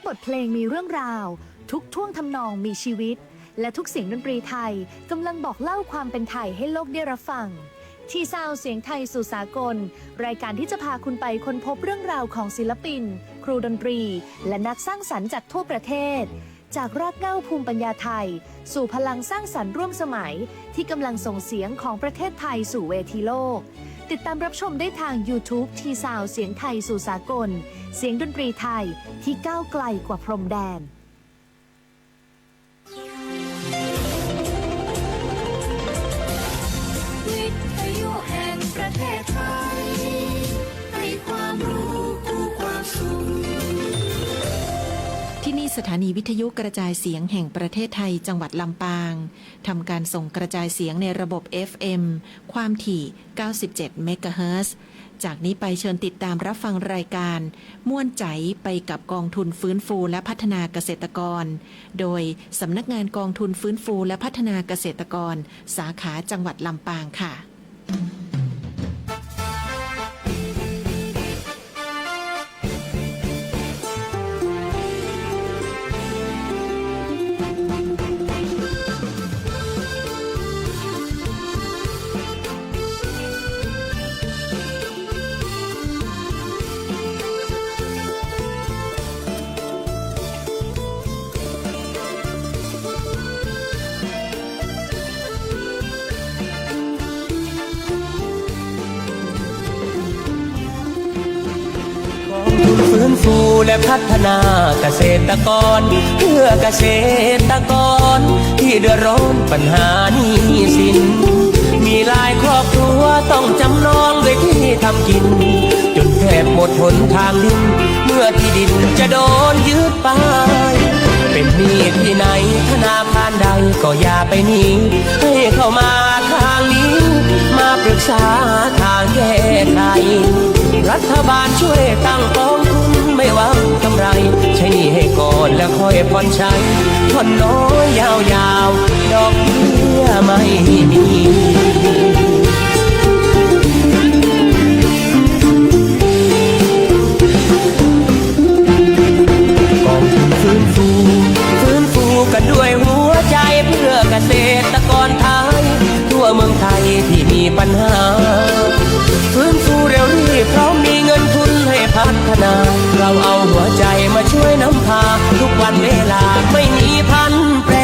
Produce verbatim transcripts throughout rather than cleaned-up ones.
บทเพลงมีเรื่องราว ทุกท่วงทำนองมีชีวิต และทุกเสียงดนตรีไทยกำลังบอกเล่าความเป็นไทยให้โลกได้รับฟัง ทีซาวเสียงไทยสู่สากล รายการที่จะพาคุณไปค้นพบเรื่องราวของศิลปิน ครูดนตรี และนักสร้างสรรค์จากทั่วประเทศ จากรากเหง้าภูมิปัญญาไทย สู่พลังสร้างสรรค์ร่วมสมัย ที่กำลังส่งเสียงของประเทศไทยสู่เวทีโลก ติดตามรับชมได้ทาง YouTube ทีซาวเสียงไทยสู่สากล เสียงดนตรีไทยที่ก้าวไกลกว่าพรมแดน วิทยุแห่งประเทศไทย ให้ความรู้คู่ความสุข ที่นี่สถานีวิทยุกระจายเสียงแห่งประเทศไทยจังหวัดลำปาง ทำการส่งกระจายเสียงในระบบ เอฟ เอ็ม ความถี่ เก้าสิบเจ็ด เมกะเฮิรตซ์ จากนี้ไปเชิญติดตามรับฟังรายการม่วนใจ๋ไปกับกองทุนฟื้นฟูและพัฒนาเกษตรกร โดยสำนักงานกองทุนฟื้นฟูและพัฒนาเกษตรกร สาขาจังหวัดลำปางค่ะ กองทุนฟื้นฟูและพัฒนาเกษตรกร เพื่อเกษตรกรที่เดือดร้อนปัญหาหนี้สิน มีหลายครอบครัวต้องจำนองด้วยที่ทำกิน จนแทบหมดหนทางดิ้น เมื่อที่ดินจะโดนยึดไป เป็นหนี้ที่ไหนธนาคารใดก็อย่าไปหนี ให้เข้ามาทางนี้ มาปรึกษาทางแก้ไข รัฐบาลช่วยตั้งกองทุนไม่หวังกำไร ใช้หนี้ให้ก่อนแล้วค่อยผ่อนใช้ ผ่อนน้อยยาวๆ ดอกเบี้ยไม่มี กองทุนฟื้นฟู ฟื้นฟูกันด้วยหัวใจเพื่อเกษตรกรไทย ทั่วเมืองไทยที่มีปัญหา ฟื้นฟูเร็วรีบพร้อมมีเงินทุนให้พัฒนา เราเอาหัวใจมาช่วยนำพา ทุกวันเวลาไม่มีพลันแปร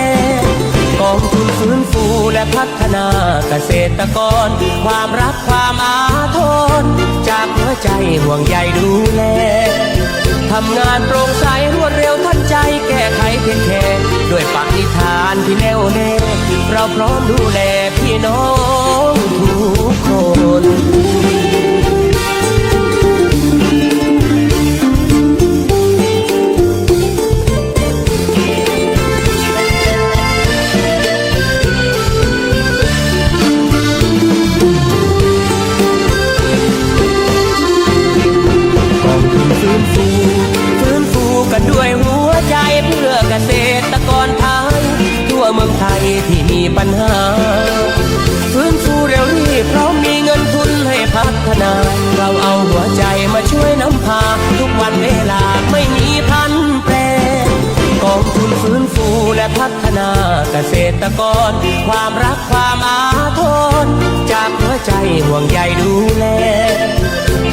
กองทุนฟื้นฟูและพัฒนาเกษตรกร ความรัก ความอาทร จากหัวใจห่วงใยดูแล ทำงานโปร่งใสรวดเร็วทันใจ แก้ไขเทคแคร์ ด้วยปณิธานที่แน่วแน่ เราพร้อมดูแลพี่น้องทุกคน กองทุนฟื้นฟู ฟื้นฟูกันด้วยหัวใจเพื่อเกษตรกรไทย ทั่วเมืองไทยที่มีปัญหา ฟื้นฟูเร็วรีบพร้อมมีเงินทุนให้พัฒนา เราเอาหัวใจมาช่วยนำพา ทุกวันเวลาไม่มีพลันแปร กองทุนฟื้นฟูและพัฒนาเกษตรกร ความรักความอาทร จากหัวใจห่วงใยดูแล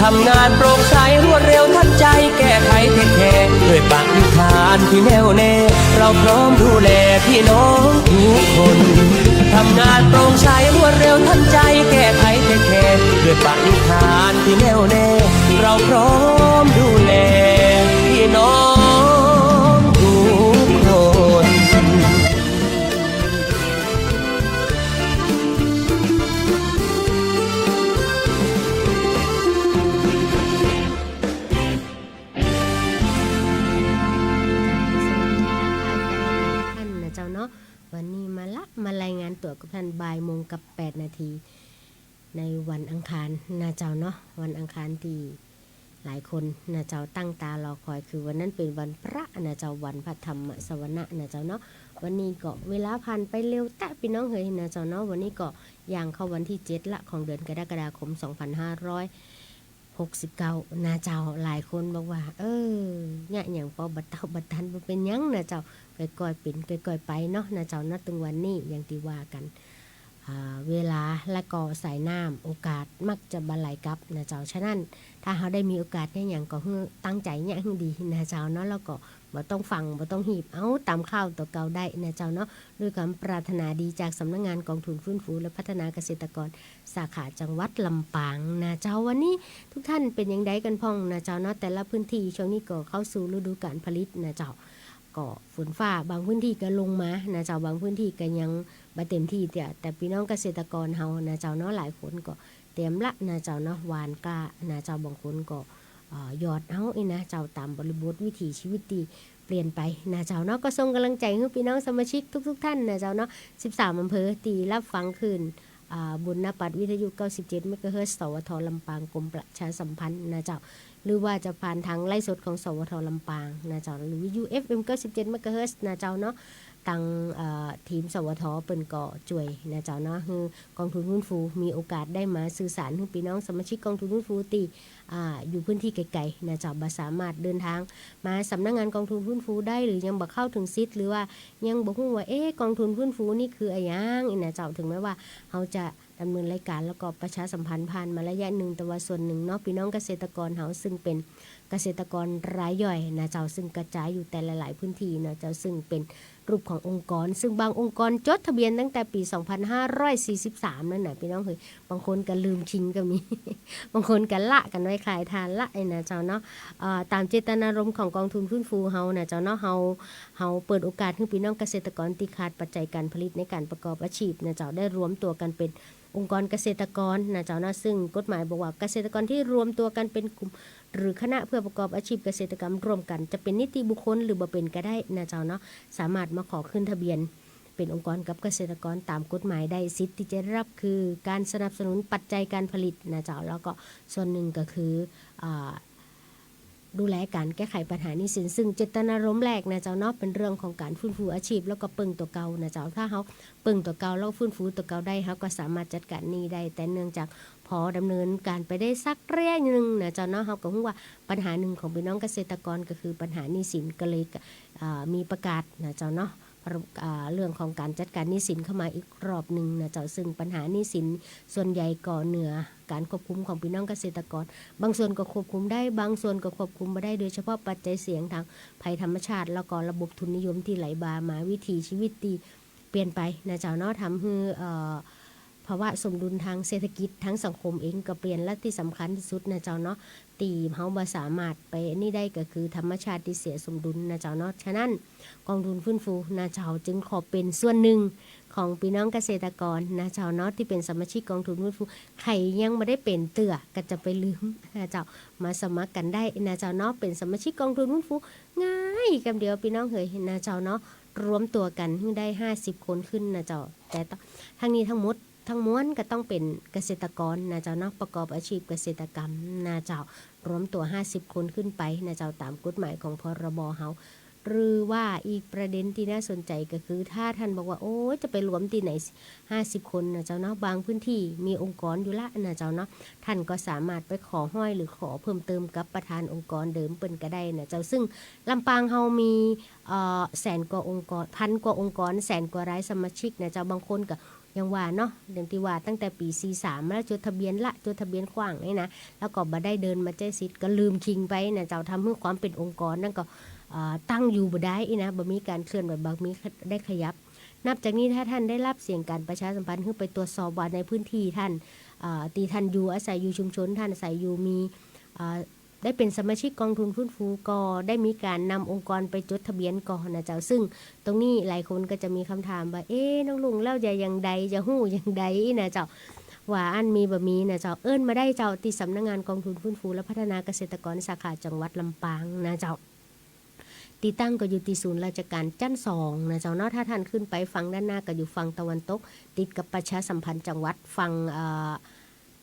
ทำงานโปร่งใสรวดเร็วทันใจ แก้ไขเทคแคร์ ด้วยปณิธานที่แน่วแน่ เราพร้อมดูแลพี่น้องทุกคน ทำงานโปร่งใสรวดเร็วทันใจ แก้ไขเทคแคร์ ด้วยปณิธานที่แน่วแน่ เราพร้อมดูแลพี่น้องทุกคน ท่านนะเจ้าเนาะ วันนี้มาละ มารายงานตั๋วกับท่านบ่ายโมงกับแปดนาที ในวันอังคารนะเจ้าเนาะ วันอังคารที่หลายคนนะเจ้าตั้งตารอคอย คือวันนั้นเป๋นวันพระนะเจ้า วันพระธรรมสวนะนะเจ้าเนาะ วันนี้ก็เวลาผ่านไปเร็วแต๊ปี้น้องเหยนะเจ้าเนาะ วันนี้ก็ย่างเข้าวันที่เจ็ดละ ของเดือนกรกฎาคม สองพันห้าร้อย หกสิบเก้า นะเจ้า หลายคนบอกว่า เออ เยียะหยังปอบ่เต้าบ่ตัน บ่เป๋นหยังนะเจ้า ก้อยๆ เป๋นก้อยๆ ไปเนาะนะเจ้าเนาะ ตึงวันนี้อย่างตี้ว่ากั๋น อ่า เวลาและก็สายน้ำ โอกาสมักจะบ่ไหลกลับนะเจ้า ฉะนั้น ถ้าเฮาได้มีโอกาสเยียะหยังก็หื้อตั้งใจ๋เยียะหื้อดีนะเจ้าเนาะ แล้วก็บ่ต้องฟั่ง บ่ต้องหีบ เอาต๋ามคราวตั๋วเก่าได้นะเจ้าเนาะ ด้วยความปรารถนาดีจากสำนักงานกองทุนฟื้นฟูและพัฒนาเกษตรกร สาขาจังหวัดลำปางนะเจ้า วันนี้ทุกท่านเป๋นอย่างใดกั๋นพ่องนะเจ้าเนาะ แต่ละพื้นที่ช่วงนี้ก็เข้าสู่ฤดูกาลผลิตนะเจ้า ก็ฝนฟ้าบางพื้นที่ก็ลงมานะเจ้า บางพื้นที่ก็ยังบ่เต็มตี้เตื้อ แต่ปี้น้องเกษตรกรเฮานะเจ้าเนาะ หลายคนก็เตรียมละนะเจ้าเนาะ หว่านกล้านะเจ้า บางคนก็ เอ่อ หยอดเอาอี้นะเจ้า ต๋ามบริบทวิถีชีวิตตี้เปลี่ยนไปนะเจ้าเนาะ ก็ส่งก๋ำลังใจ๋หื้อปี้น้องสมาชิกทุกๆ ท่านนะเจ้าเนาะ สิบสามอำเภอตี้ฮับฟังคลื่น อ่า บุรณปัตย์วิทยุ เก้าสิบเจ็ดเมกะเฮิรตซ์ สวท ลำปาง กรมประชาสัมพันธ์นะเจ้า หรือว่าจะผ่านทางไลฟ์สดของ สวท ลำปางนะเจ้า หรือวิทยุ เอฟเอ็ม เก้าสิบเจ็ดเมกะเฮิรตซ์นะเจ้าเนาะ ตาง เอ่อ ทีม สวท เปิ้นก็จ้วยนะเจ้าเนาะ หื้อกองทุนฟื้นฟูมีโอกาสได้มาสื่อสารหื้อปี้น้องสมาชิกกองทุนฟื้นฟูตี้ อ่า อยู่พื้นที่ไก๋ๆ นะเจ้า บ่สามารถเดินทางมาสำนักงานกองทุนฟื้นฟูได้ หรือยังบ่เข้าเถิงสิทธิ์ หรือว่ายังบ่ฮู้ว่า เอ๊ะ กองทุนฟื้นฟูนี่คืออะหยังอี้นะเจ้า ถึงแม้ว่าเฮาจะดำเนินรายการแล้วก็ประชาสัมพันธ์ผ่านมาระยะหนึ่ง แต่ว่าส่วนหนึ่งเนาะ ปี้น้องเกษตรกรเฮาซึ่งเป๋นเกษตรกรรายย่อยนะเจ้า ซึ่งกระจายอยู่แต่ละหลายพื้นที่นะเจ้า ซึ่งเป๋น รูปขององค์กร ซึ่งบางองค์กรจดทะเบียนตั้งแต่ปี๋ สองพันห้าร้อยสี่สิบสาม นั่นน่ะ ปี้น้องเฮย บางคนก็ลืมทิ้งก็มี บางคนก็ละกั๋นไว้คลายทานละไอ้นะเจ้าเนาะ เอ่อ ต๋ามเจตนารมณ์ของกองทุนฟื้นฟูเฮานะเจ้าเนาะ เฮา เฮาเปิดโอกาสหื้อปี้น้องเกษตรกรตี้ขาดปัจจัยการผลิตในการประกอบอาชีพนะเจ้า ได้รวมตั๋วกั๋นเป๋นองค์กรเกษตรกรนะเจ้าเนาะ ซึ่งกฎหมายบอกว่าเกษตรกรที่รวมตั๋วกั๋นเป๋นกลุ่ม หรือคณะเพื่อประกอบอาชีพเกษตรกรรมร่วมกั๋น จะเป๋นนิติบุคคลหรือบ่เป๋นก็ได้นะเจ้าเนาะ สามารถมาขอขึ้นทะเบียนเป๋นองค์กรกับเกษตรกรต๋ามกฎหมายได้ สิทธิ์ตี้จะได้ฮับคือก๋านสนับสนุนปัจจัยก๋านผลิตนะเจ้า แล้วก็ส่วนหนึ่งก็คือ อ่า ดูแลก๋านแก้ไขปัญหาหนี้สิน ซึ่งเจตนารมณ์แรกนะเจ้าเนาะ เป๋นเรื่องของก๋านฟื้นฟูอาชีพ แล้วก็เปิ้งตั๋วเก่านะเจ้า ถ้าเฮาเปิ้งตั๋วเก่าแล้วฟื้นฟูตั๋วเก่าได้ เฮาก็สามารถจัดก๋านหนี้ได้ แต่เนื่องจาก พอดำเนินก๋านไปได้สักระยะหนึ่งนะเจ้าเนาะ เฮาก็ฮู้ว่าปัญหาหนึ่งของปี้น้องเกษตรกรก็คือปัญหาหนี้สิน ก็เลย อ่า มีประกาศนะเจ้าเนาะ อ่า เรื่องของก๋านจัดก๋านหนี้สินเข้ามาอีกรอบหนึ่งนะเจ้า ซึ่งปัญหาหนี้สินส่วนใหญ่ก็เหนือก๋านควบคุมของปี้น้องเกษตรกร บางส่วนก็ควบคุมได้ บางส่วนก็ควบคุมบ่ได้ โดยเฉพาะปัจจัยเสี่ยงตางภัยธรรมชาติ แล้วก็ระบบทุนนิยมตี้ไหลบ่ามา วิถีชีวิตตี้เปลี่ยนไปนะเจ้าเนาะ ทำหื้อ เอ่อ ภาวะสมดุลตางเศรษฐกิจ ตางสังคมเองก็เปลี่ยน และตี้สำคัญตี้สุดนะเจ้าเนาะ ตี้เฮาบ่สามารถไปอันนี้ได้ก็คือธรรมชาติตี้เสียสมดุลนะเจ้าเนาะ ฉะนั้นกองทุนฟื้นฟูนะเจ้า จึงขอเป๋นส่วนหนึ่งของปี้น้องเกษตรกรนะเจ้าเนาะ ตี้เป๋นสมาชิกกองทุนฟื้นฟู ใผยังบ่ได้เป๋นเตื้อก็จะไปลืมนะเจ้า มาสมัครกั๋นได้นะเจ้าเนาะ เป๋นสมาชิกกองทุนฟื้นฟู ง่ายกำเดียวปี้น้องเฮยนะเจ้าเนาะ รวมตั๋วกั๋นหื้อได้ห้าสิบคนขึ้นนะเจ้า แต่ต้อง ทั้งนี้ทั้งหมด ทั้งมวลก็ต้องเป๋นเกษตรกรนะเจ้าเนาะ ประกอบอาชีพเกษตรกรรมนะเจ้า รวมตั๋วห้าสิบคนขึ้นไปนะเจ้า ต๋ามกฎหมายของ พรบ เฮา หรือว่าอีกประเด็นตี้น่าสนใจ๋ก็คือ ถ้าท่านบอกว่า โอ๊ย จะไปรวมตี้ไหน ห้าสิบคนนะเจ้าเนาะ บางพื้นที่มีองค์กรอยู่ละนะเจ้าเนาะ ท่านก็สามารถไปขอฮ้อยหรือขอเพิ่มเติมกับประธานองค์กรเดิมเปิ้นก็ได้นะเจ้า ซึ่งลำปางเฮามี เอ่อ แสนกว่าองค์กร พันกว่าองค์กร แสนกว่ารายสมาชิกนะเจ้า บางคนก็ อย่างว่าเนาะ อย่างตี้ว่าตั้งแต่ปี๋สี่สามมาแล้ว จดทะเบียนละ จดทะเบียนขว้างนี่นะ แล้วก็บ่ได้เดินมาใจ๊สิทธิ์ ก็ลืมทิ้งไปนะเจ้า ทำหื้อความเป๋นองค์กรนั้นก็ เอ่อ ตั้งอยู่บ่ได้อี้นะ บ่มีก๋านเคลื่อนไหว บ่มีได้ขยับ นับจากนี้ถ้าท่านได้ฮับเสียงก๋านประชาสัมพันธ์ หื้อไปตรวจสอบว่าในพื้นที่ท่าน เอ่อ ตี้ท่านอยู่อาศัยอยู่ ชุมชนท่านอาศัยอยู่มี เอ่อ ได้เป๋นสมาชิกกองทุนฟื้นฟู ก็ได้มีก๋านนำองค์กรไปจดทะเบียนก่อนะเจ้า ซึ่งตรงนี้หลายคนก็จะมีคำถามว่า เอ๊ะ น้องลุง แล้วจะอย่างใด จะฮู้อย่างใดนะเจ้า ว่าอั้นมีบ่มีนะเจ้า เอิ้นมาได้เจ้า ตี้สำนักงานกองทุนฟื้นฟูและพัฒนาเกษตรกรสาขาจังหวัดลำปางนะเจ้า ตี้ตั้งก็อยู่ตี้ศูนย์ราชการจั๊นสองนะเจ้าเนาะ ถ้าท่านขึ้นไปฝั่งด้านหน้าก็อยู่ฝั่งตะวันตก ติดกับประชาสัมพันธ์จังหวัด ฝั่ง เอ่อ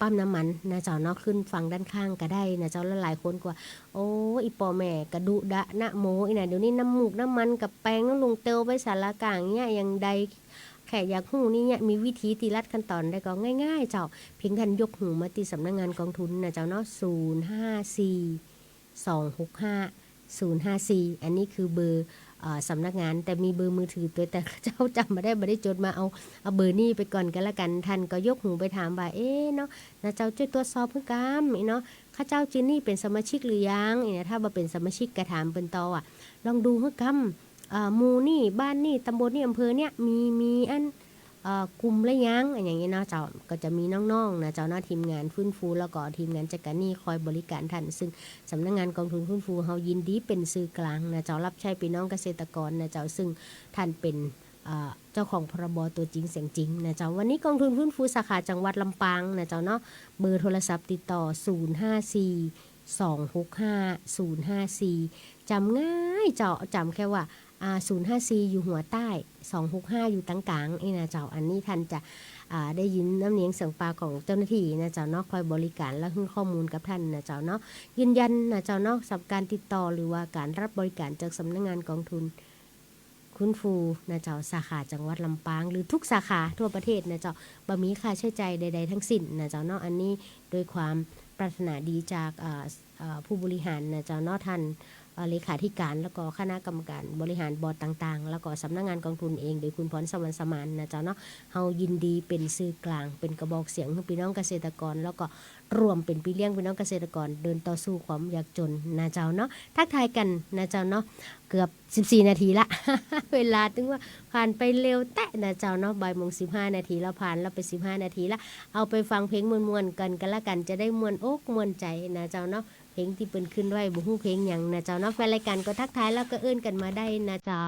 ปั๊มน้ำมันนะเจ้าเนาะ ขึ้นฝั่งด้านข้างก็ได้นะเจ้า แล้วหลายคนก็ว่า โอ้ อี่ป้อแม่ก็ดุดันนะโมอี้นะ เดี๋ยวนี้น้ำมูกน้ำมันกับแปง น้องลุง เตียวไปสารกลางเยียะอย่างใด แค่อยากฮู้นี่เนี่ย มีวิธีตี้ลัดขั้นต๋อนใดก็ง่ายๆ เจ้า เพียงต้านยกหูมาตี้สำนักงานกองทุนนะเจ้าเนาะ ศูนย์ห้าสี่ สองหกห้า ศูนย์ห้าสี่ อันนี้คือเบอร์ เอ่อ สำนักงาน แต่มีเบอร์มือถือตวย แต่ข้าเจ้าจ๋ำบ่ได้ บ่ได้จดมา เอา เอาเบอร์นี้ไปก่อนก็แล้วกั๋น ต้านก็ยกหูไปถามว่า เอ๊ะเนาะ น้าเจ้าจ้วยตรวจสอบหื้อกำ อี้เนาะ ข้าเจ้าจื้อนี้เป๋นสมาชิกหรือยัง อี้นะ ถ้าบ่เป๋นสมาชิกก็ถามเปิ้นต่อว่า ลองดูหื้อกำ เอ่อ หมู่นี้ บ้านนี้ ต๋ำบลนี้ อำเภอเนี้ย มี มีอัน เอ่อ กลุ่มละยัง อะหยังอี้เนาะเจ้า ก็จะมีน้องๆ นะเจ้าเนาะ ทีมงานฟื้นฟู แล้วก็ทีมงานจัดการหนี้คอยบริการต้าน ซึ่งสำนักงานกองทุนฟื้นฟูเฮายินดีเป๋นสื่อกลางนะเจ้า ฮับใจ๊ปี้น้องเกษตรกรนะเจ้า ซึ่งต้านเป๋น เอ่อ เจ้าของ พรบ ตั๋วจริงเสียงจริงนะเจ้า วันนี้กองทุนฟื้นฟูสาขาจังหวัดลำปางนะเจ้าเนาะ เบอร์โทรศัพท์ติดต่อ ศูนย์ห้าสี่ สองหกห้า ศูนย์ห้าสี่ จ๋ำง่ายเจ้า จ๋ำแค่ว่า อ่า ศูนย์ห้าสี่ อยู่หัวใต้ สองหกห้า อยู่ต๋างก๋าง อี้นะเจ้า อันนี้ต้านจะ อ่า ได้ยินน้ำเนียงเสียงปากของเจ้าหน้าตี้นะเจ้าเนาะ คอยบริการและหื้อข้อมูลกับต้านนะเจ้าเนาะ ยืนยันนะเจ้าเนาะ สำหรับก๋านติดต่อหรือว่าก๋านฮับบริการจากสำนักงานกองทุน ฟื้นฟูนะเจ้า สาขาจังหวัดลำปาง หรือทุกสาขาทั่วประเทศนะเจ้า บ่มีค่าใจ๊จ่ายใดๆ ทั้งสิ้นนะเจ้าเนาะ อันนี้โดยความปรารถนาดีจาก เอ่อ เอ่อ ผู้บริหารนะเจ้าเนาะ ต้าน เอ่อ เลขาธิการ แล้วก็คณะกรรมการบริหารบอร์ดต่างๆ แล้วก็สำนักงานกองทุนเอง โดยคุณพรสวรรค์สมานนะเจ้าเนาะ เฮายินดีเป๋นสื่อกลาง เป๋นกระบอกเสียงหื้อปี้น้องเกษตรกร แล้วก็รวมเป๋นปี้เลี้ยงปี้น้องเกษตรกร เดินต่อสู้ความยากจนนะเจ้าเนาะ ทักทายกั๋นนะเจ้าเนาะ เกือบ สิบสี่นาทีละ เวลาตึงว่าผ่านไปเร็วแต๊นะเจ้าเนาะ บ่ายโมงสิบห้านาทีละ ผ่านละไปสิบห้านาทีละ เอาไปฟังเพลงม่วนๆ กั๋นก็แล้วกั๋น จะได้ม่วนอกม่วนใจ๋นะเจ้าเนาะ เพลงตี้เปิ้นขึ้นไว้ บ่ฮู้เพลงหยังนะเจ้าเนาะ แฟนรายการก็ทักทายแล้วก็เอิ้นกั๋นมาได้นะเจ้า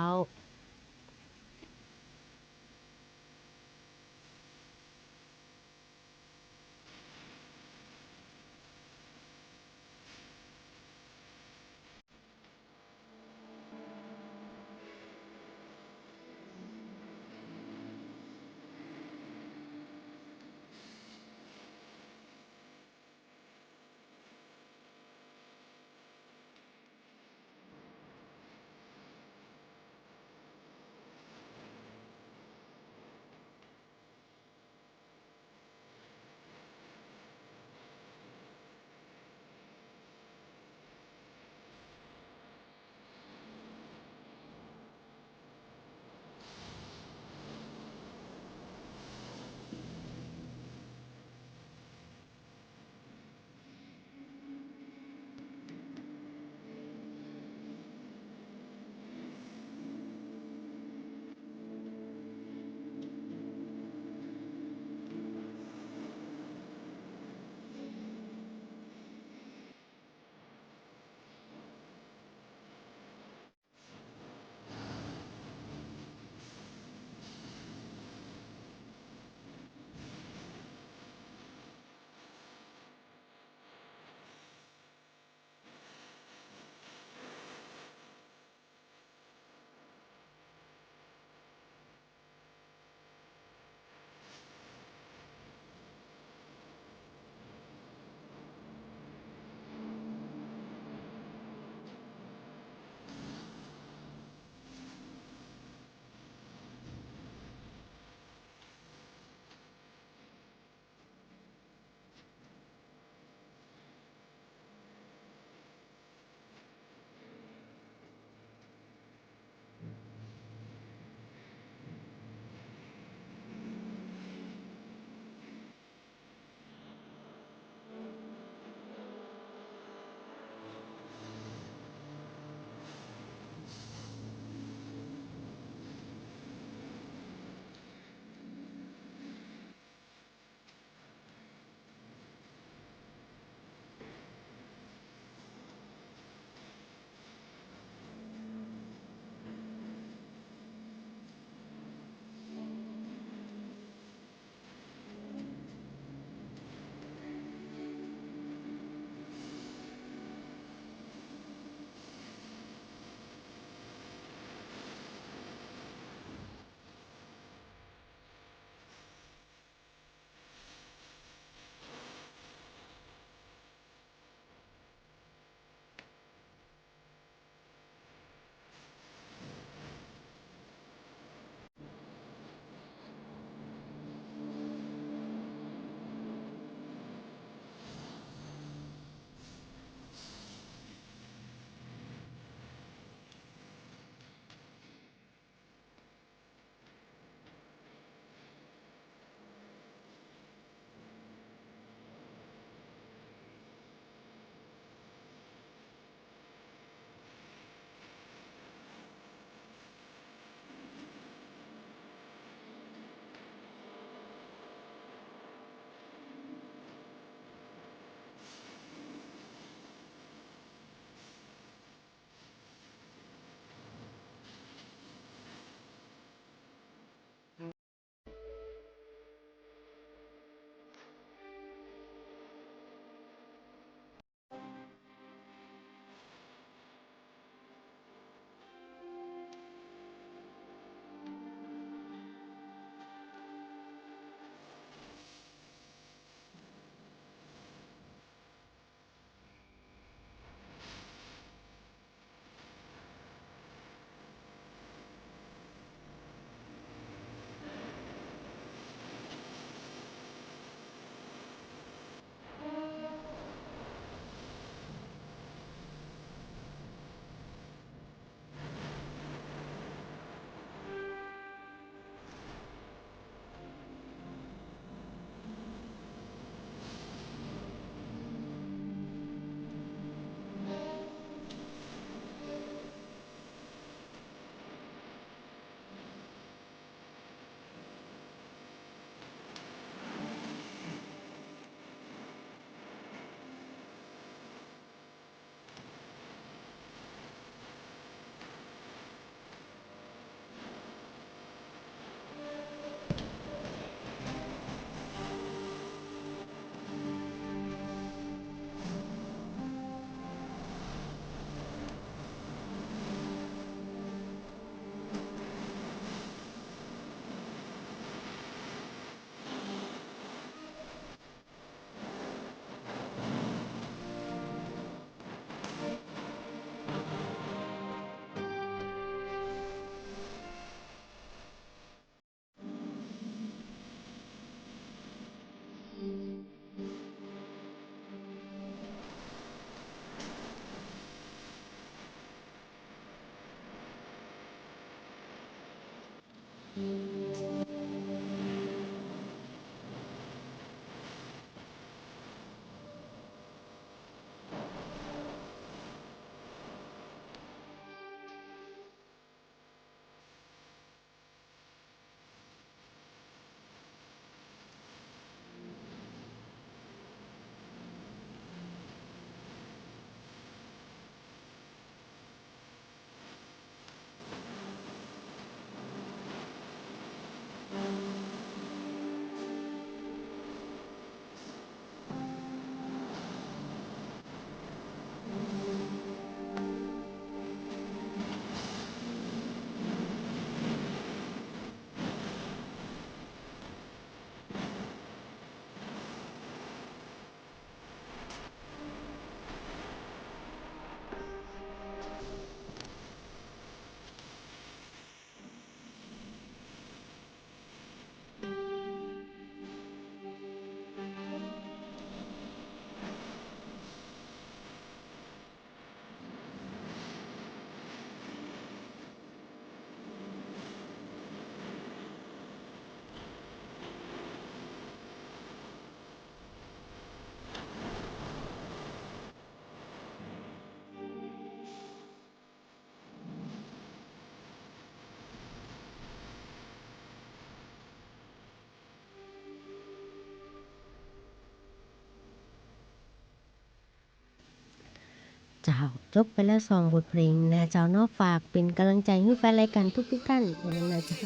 เจ้า จบไปแล้วสองบทเพลงนะเจ้าเนาะ ฝากเป๋นก๋ำลังใจ๋หื้อแฟนรายก๋านทุกๆ ต้านนะเจ้า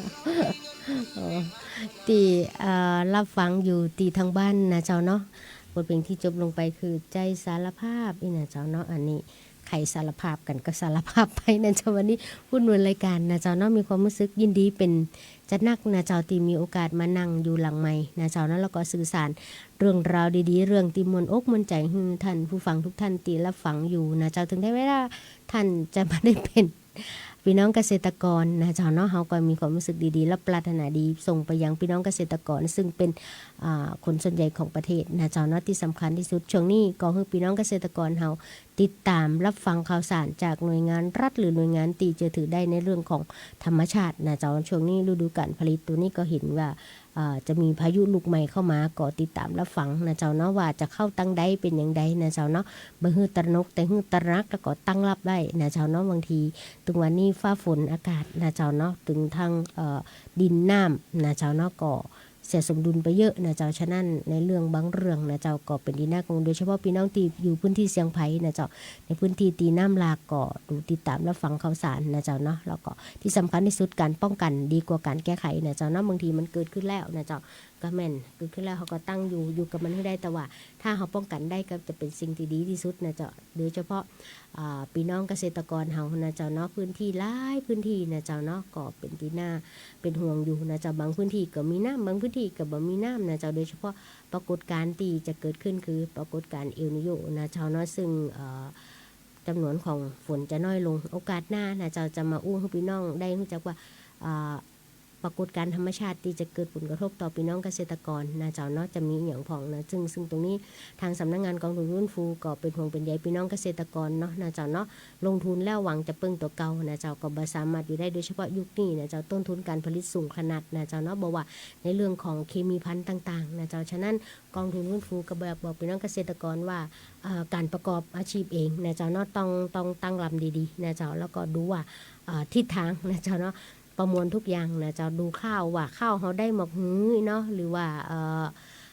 เอ่อ ตี้ เอ่อ ฮับฟังอยู่ตี้ตางบ้านนะเจ้าเนาะ บทเพลงตี้จบลงไปคือใจ๋สารภาพอี้นะเจ้าเนาะ อันนี้ ใค่สารภาพกั๋นก็สารภาพไปนะเจ้า วันนี้ผู้ดำเนินรายก๋านนะเจ้าเนาะ มีความฮู้สึกยินดีเป๋นจะนักนะเจ้า ตี้มีโอกาสมานั่งอยู่หลังไมค์นะเจ้าเนาะ แล้วก็สื่อสารเรื่องราวดีๆ เรื่องตี้ม่วนอกม่วนใจ๋หื้อต้านผู้ฟังทุกต้านตี้ฮับฟังอยู่นะเจ้า เถิงได้เวลาต้านจะมาได้เป๋น ปี้น้องเกษตรกรนะเจ้าเนาะ เฮาก็มีความฮู้สึกดีๆ และปรารถนาดีส่งไปยังปี้น้องเกษตรกร ซึ่งเป๋น อ่า คนส่วนใหญ่ของประเทศนะเจ้าเนาะ ตี้สำคัญตี้สุด ช่วงนี้ก็หื้อปี้น้องเกษตรกรเฮาติดต๋ามฮับฟังข่าวสารจากหน่วยงานรัฐ หรือหน่วยงานตี้เจื้อถือได้ในเรื่องของธรรมชาตินะเจ้า ช่วงนี้ฤดูก๋านผลิต ตั๋วนี้ก็หันว่า อ่า จะมีพายุลูกใหม่เข้ามา ก็ติดต๋ามฮับฟังนะเจ้าเนาะ ว่าจะเข้าตังใดเป๋นอย่างใดนะเจ้าเนาะ บ่หื้อตระหนก แต่หื้อตระหนัก แล้วก็ตั้งรับไว้นะเจ้าเนาะ บางที เถิงวันนี้ฟ้าฝนอากาศนะเจ้าเนาะ เถิงตาง เอ่อ ดินน้ำนะเจ้าเนาะ ก็เสียสมดุลไปเยอะนะเจ้า ฉะนั้นในเรื่องบางเรื่องนะเจ้า ก็เป๋นตี้น่ากังวล โดยเฉพาะปี้น้องตี้อยู่พื้นที่เสี่ยงภัยนะเจ้า ในพื้นที่ตี้น้ำหลาก ก็ดูติดต๋ามฮับฟังข่าวสารนะเจ้าเนาะ แล้วก็ตี้สำคัญตี้สุด ก๋านป้องกั๋นดีกว่าก๋านแก้ไขนะเจ้าเนาะ บางทีมันเกิดขึ้นแล้วนะเจ้า ก็แม่น เกิดขึ้นแล้วเฮาก็ตั้งอยู่ อยู่กับมันหื้อได้ แต่ว่าถ้าเฮาป้องกั๋นได้ก็จะเป๋นสิ่งตี้ดีตี้สุดนะเจ้า โดยเฉพาะ อ่า ปี้น้องเกษตรกรเฮานะเจ้าเนาะ พื้นที่หลายพื้นที่นะเจ้าเนาะ ก็เป๋นตี้น่าเป๋นห่วงอยู่นะเจ้า บางพื้นที่ก็มีน้ำ บางพื้นที่ก็บ่มีน้ำนะเจ้า โดยเฉพาะปรากฏก๋ารณ์ตี้จะเกิดขึ้นคือปรากฏก๋ารณ์เอลนีโญนะเจ้าเนาะ ซึ่ง เอ่อ จ๋ำนวนของฝนจะน้อยลง โอกาสหน้านะเจ้า จะมาอู้หื้อปี้น้องได้ฮู้จักว่า อ่า ปรากฏก๋ารณ์ธรรมชาติตี้จะเกิดผลกระทบต่อปี้น้องเกษตรกรนะเจ้าเนาะ จะมีอะหยังพ่องนะ ซึ่ง ซึ่งตรงนี้ตางสำนักงานกองทุนฟื้นฟูก็เป๋นห่วงเป๋นใยปี้น้องเกษตรกรเนาะนะเจ้าเนาะ ลงทุนแล้วหวังจะเปิ้งตั๋วเก่านะเจ้า ก็บ่สามารถอยู่ได้ โดยเฉพาะยุคนี้นะเจ้า ต้นทุนก๋านผลิตสูงขนาดนะเจ้าเนาะ บ่ว่าในเรื่องของเคมีภัณฑ์ต่างๆ นะเจ้า ฉะนั้นกองทุนฟื้นฟูก็อยากบอกปี้น้องเกษตรกรว่า เอ่อ ก๋านประกอบอาชีพเองนะเจ้าเนาะ ต้อง ต้องตั้งลำดีๆ นะเจ้า แล้วก็ดูว่า เอ่อ ทิศตางนะเจ้าเนาะ ประมวลทุกอย่างนะเจ้า ดูข้าวว่าข้าวเฮาได้หมากหื้อเนาะ หรือว่า เอ่อ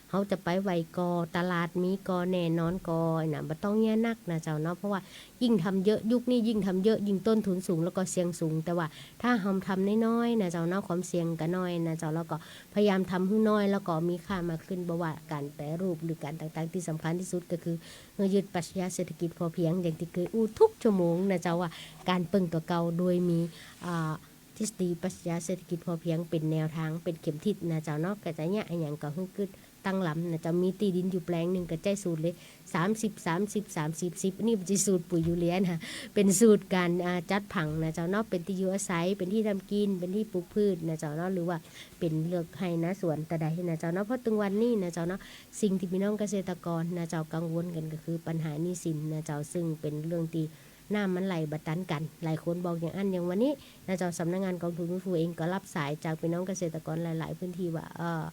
เฮาจะไปไหวก่อ ตลาดมีก่อ แน่นอนก่อนะ บ่ต้องเยียะนักนะเจ้าเนาะ เพราะว่ายิ่งทำเยอะ ยุคนี้ยิ่งทำเยอะ ยิ่งต้นทุนสูง แล้วก็เสี่ยงสูง แต่ว่าถ้าเฮาทำน้อยๆ นะเจ้าเนาะ ความเสี่ยงก็น้อยนะเจ้า แล้วก็พยายามทำหื้อน้อย แล้วก็มีค่ามากขึ้น บ่ว่าก๋านแปรรูปหรือก๋านต่างๆ ตี้สำคัญตี้สุดก็คือ เฮายึดปรัชญาเศรษฐกิจพอเพียง อย่างตี้เกยอู้ทุกชั่วโมงนะเจ้า ว่าก๋านเปิ้งตั๋วเก่าโดยมี อ่า ทฤษฎีปรัชญาเศรษฐกิจพอเพียงเป๋นแนวตาง เป๋นเข็มทิศนะเจ้าเนาะ ก็จะเยียะอะหยังก็หื้อกึ๊ดตั้งลำนะเจ้า มีตี้ดินอยู่แปลงนึ่งก็ใจ๊สูตรเลย สามสิบ สามสิบ สามสิบ สิบ อันนี้บ่ใจ้สูตรปุ๋ยยูเรียนะ เป๋นสูตรก๋าน อ่า จัดผังนะเจ้าเนาะ เป๋นตี้อยู่อาศัย เป๋นตี้ทำกิ๋น เป๋นตี้ปลูกพืชนะเจ้าเนาะ หรือว่าเป๋นเลือกไฮ่นาสวนตะใดนะเจ้าเนาะ เพราะเถิงวันนี้นะเจ้าเนาะ สิ่งตี้ปี้น้องเกษตรกรนะเจ้ากังวลกั๋นก็คือปัญหาหนี้สินนะเจ้า ซึ่งเป๋นเรื่องตี้ น้ำมันไหลบ่ตันกั๋น หลายคนบอกอย่างอั้น อย่างวันนี้นะเจ้า สำนักงานกองทุนฟื้นฟูเองก็รับสายจากปี้น้องเกษตรกรหลายๆ พื้นที่ว่า เอ่อ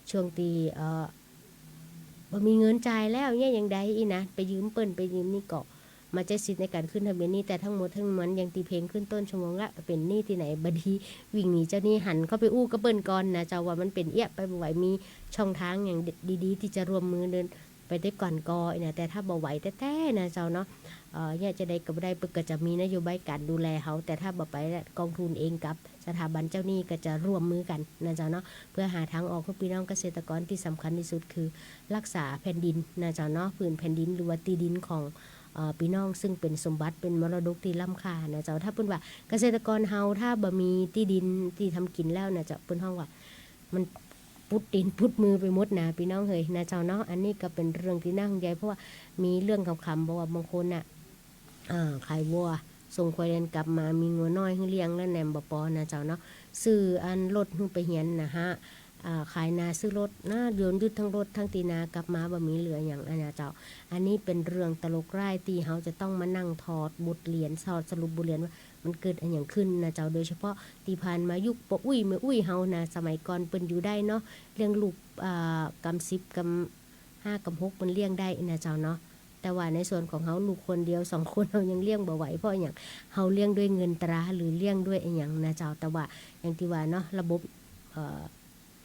ช่วงตี้ เอ่อ บ่มีเงินจ่ายแล้วเนี่ย อย่างใดอี้นะ ไปยืมเปิ้น ไปยืมนี่ ก็มาใจ๊สิทธิ์ในก๋านขึ้นทะเบียนหนี้ แต่ทั้งหมดทั้งมวล อย่างตี้เพลงขึ้นต้นชั่วโมงละ เป๋นหนี้ตี้ไหน บ่ดี วิ่งหนีเจ้าหนี้ หันเข้าไปอู้กับเปิ้นก่อนนะเจ้า ว่ามันเป๋นเอี้ย ไปบ่ไหว มีช่องทางอย่างดีๆ ตี้จะร่วมมือเดินไปตวยกั๋นก่ออี้นะ แต่ถ้าบ่ไหวแต๊ๆ นะเจ้าเนาะ เอ่อ เนี่ยจะใดก็บ่ได้ เปิ้นก็จะมีนโยบายก๋านดูแลเฮา แต่ถ้าบ่ไปละ กองทุนเองกับสถาบันเจ้าหนี้ก็จะร่วมมือกั๋นนะเจ้าเนาะ เพื่อหาทางออกหื้อปี้น้องเกษตรกร ตี้สำคัญตี้สุดคือรักษาแผ่นดินนะเจ้าเนาะ ผืนแผ่นดินหรือว่าตี้ดินของ เอ่อ ปี้น้อง ซึ่งเป๋นสมบัติ เป๋นมรดกตี้ล้ำค่านะเจ้า ถ้าเปิ้นว่าเกษตรกรเฮาถ้าบ่มีตี้ดินตี้ทำกิ๋นแล้วนะเจ้า เปิ้นฮ้องว่ามันปุดตี๋นปุดมือไปหมดนะปี้น้องเฮยนะเจ้าเนาะ อันนี้ก็เป๋นเรื่องตี้น่าห่วงใย เพราะว่ามีเรื่องขำๆ บอกว่าบางคนน่ะ อ่า ขายวัว ส่งควายเรียนกลับมา มีงัวน้อยหื้อเลี้ยงแล้วแหนมบ่ปอนะเจ้าเนาะ ซื้ออันรถหื้อไปเฮียนนะฮะ อ่า ขายนาซื้อรถนะ โยนยึดทั้งรถทั้งตีนากลับมาบ่มีเหลือหยังอะนะเจ้า อันนี้เป๋นเรื่องตลกร้ายตี้เฮาจะต้องมานั่งถอดบทเรียน ถอดสรุปบทเรียนว่ามันเกิดอะหยังขึ้นนะเจ้า โดยเฉพาะตี้ผ่านมายุคป้ออุ๊ยแม่อุ๊ยเฮานะ สมัยก่อนเปิ้นอยู่ได้เนาะ เลี้ยงลูก อ่า กำสิบกำห้ากำหกเปิ้นเลี้ยงได้นะเจ้าเนาะ แต่ว่าในส่วนของเฮาลูกคนเดียวสองคนเฮายังเลี้ยงบ่ไหว เพราะอะหยัง เฮาเลี้ยงด้วยเงินตราหรือเลี้ยงด้วยอะหยังนะเจ้า แต่ว่าอย่างตี้ว่าเนาะ ระบบ เอ่อ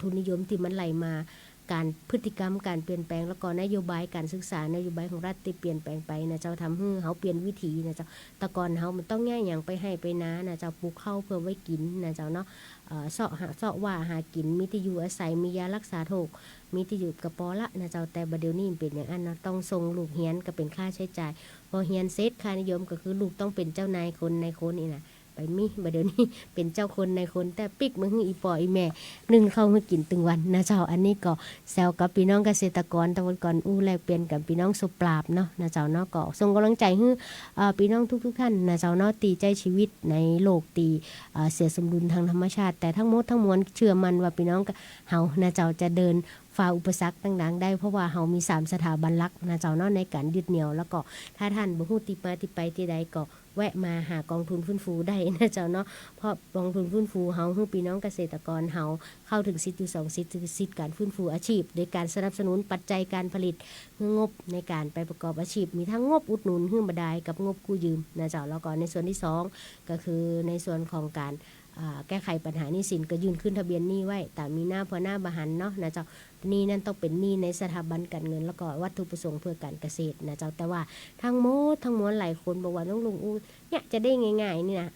ทุนนิยมตี้มันไหลมา ก๋านพฤติกรรม ก๋านเปลี่ยนแปลง แล้วก็นโยบายก๋านศึกษา นโยบายของรัฐตี้เปลี่ยนแปลงไปนะเจ้า ทำหื้อเฮาเปลี่ยนวิถีนะเจ้า แต่ก่อนเฮามันต้องแย่งหยังไปไฮ่ไปนานะเจ้า ปลูกข้าวเพื่อไว้กิ๋นนะเจ้าเนาะ เอ่อ เซาะหา เซาะว่าหากิ๋น มีตี้อยู่อาศัย มียารักษาโรค มีตี้อยู่ก็ปอละนะเจ้า แต่บ่าเดี่ยวนี้มันเป๋นอย่างอั้นเนาะ ต้องส่งลูกเฮียนก็เป๋นค่าใจ๊จ่าย พอเฮียนเสร็จค่านิยมก็คือลูกต้องเป๋นเจ้านายคนนายคนอี้นะ ไปมี บ่าเดี่ยวนี้เป๋นเจ้าคนนายคน แต่ปิ๊กมาหื้ออี่ป้ออี่แม่นึ่งข้าวหื้อกิ๋นตึงวันนะเจ้า อันนี้ก็แซวกับปี้น้องเกษตรกร ตะวันก่อนอู้แลกเปลี่ยนกับปี้น้องสุปราบเนาะนะเจ้าเนาะ ก็ส่งก๋ำลังใจ๋หื้อ เอ่อ ปี้น้องทุกๆ ท่านนะเจ้าเนาะ ตี้ใจ๊ชีวิตในโลกตี้ เอ่อ เสียสมดุลตางธรรมชาติ แต่ทั้งหมดทั้งมวลเจื้อมั่นว่าปี้น้องเฮานะเจ้าจะเดินฝ่าอุปสรรคต่างๆ ได้ เพราะว่าเฮามีสามสถาบันหลักนะเจ้าเนาะ ในก๋านยึดเหนี่ยว แล้วก็ถ้าท่านบ่ฮู้ตี้มาตี้ไปตี้ใดก็ แวะมาหากองทุนฟื้นฟูได้นะเจ้าเนาะ เพราะกองทุนฟื้นฟูเฮาหื้อปี้น้องเกษตรกรเฮาเข้าเถิงสิทธิ์อยู่สองสิทธิ์ คือสิทธิ์ก๋านฟื้นฟูอาชีพ โดยก๋านสนับสนุนปัจจัยก๋านผลิต หื้องบในก๋านไปประกอบอาชีพ มีทั้งงบอุดหนุนหื้อบ่ดายกับงบกู้ยืมนะเจ้า แล้วก็ในส่วนตี้สองก็คือในส่วนของก๋าน อ่า แก้ไขปัญหาหนี้สิน ก็ยื่นขึ้นทะเบียนหนี้ไว้ ต๋ามมีหน้า พอหน้าบ่หันเนาะนะเจ้า หนี้นั้นต้องเป๋นหนี้ในสถาบันก๋านเงิน แล้วก็วัตถุประสงค์เพื่อก๋านเกษตรนะเจ้า แต่ว่าทั้งหมดทั้งมวลหลายคนบอกว่า น้องลุงอู้ เนี่ยจะได้ง่ายๆ นี่นะ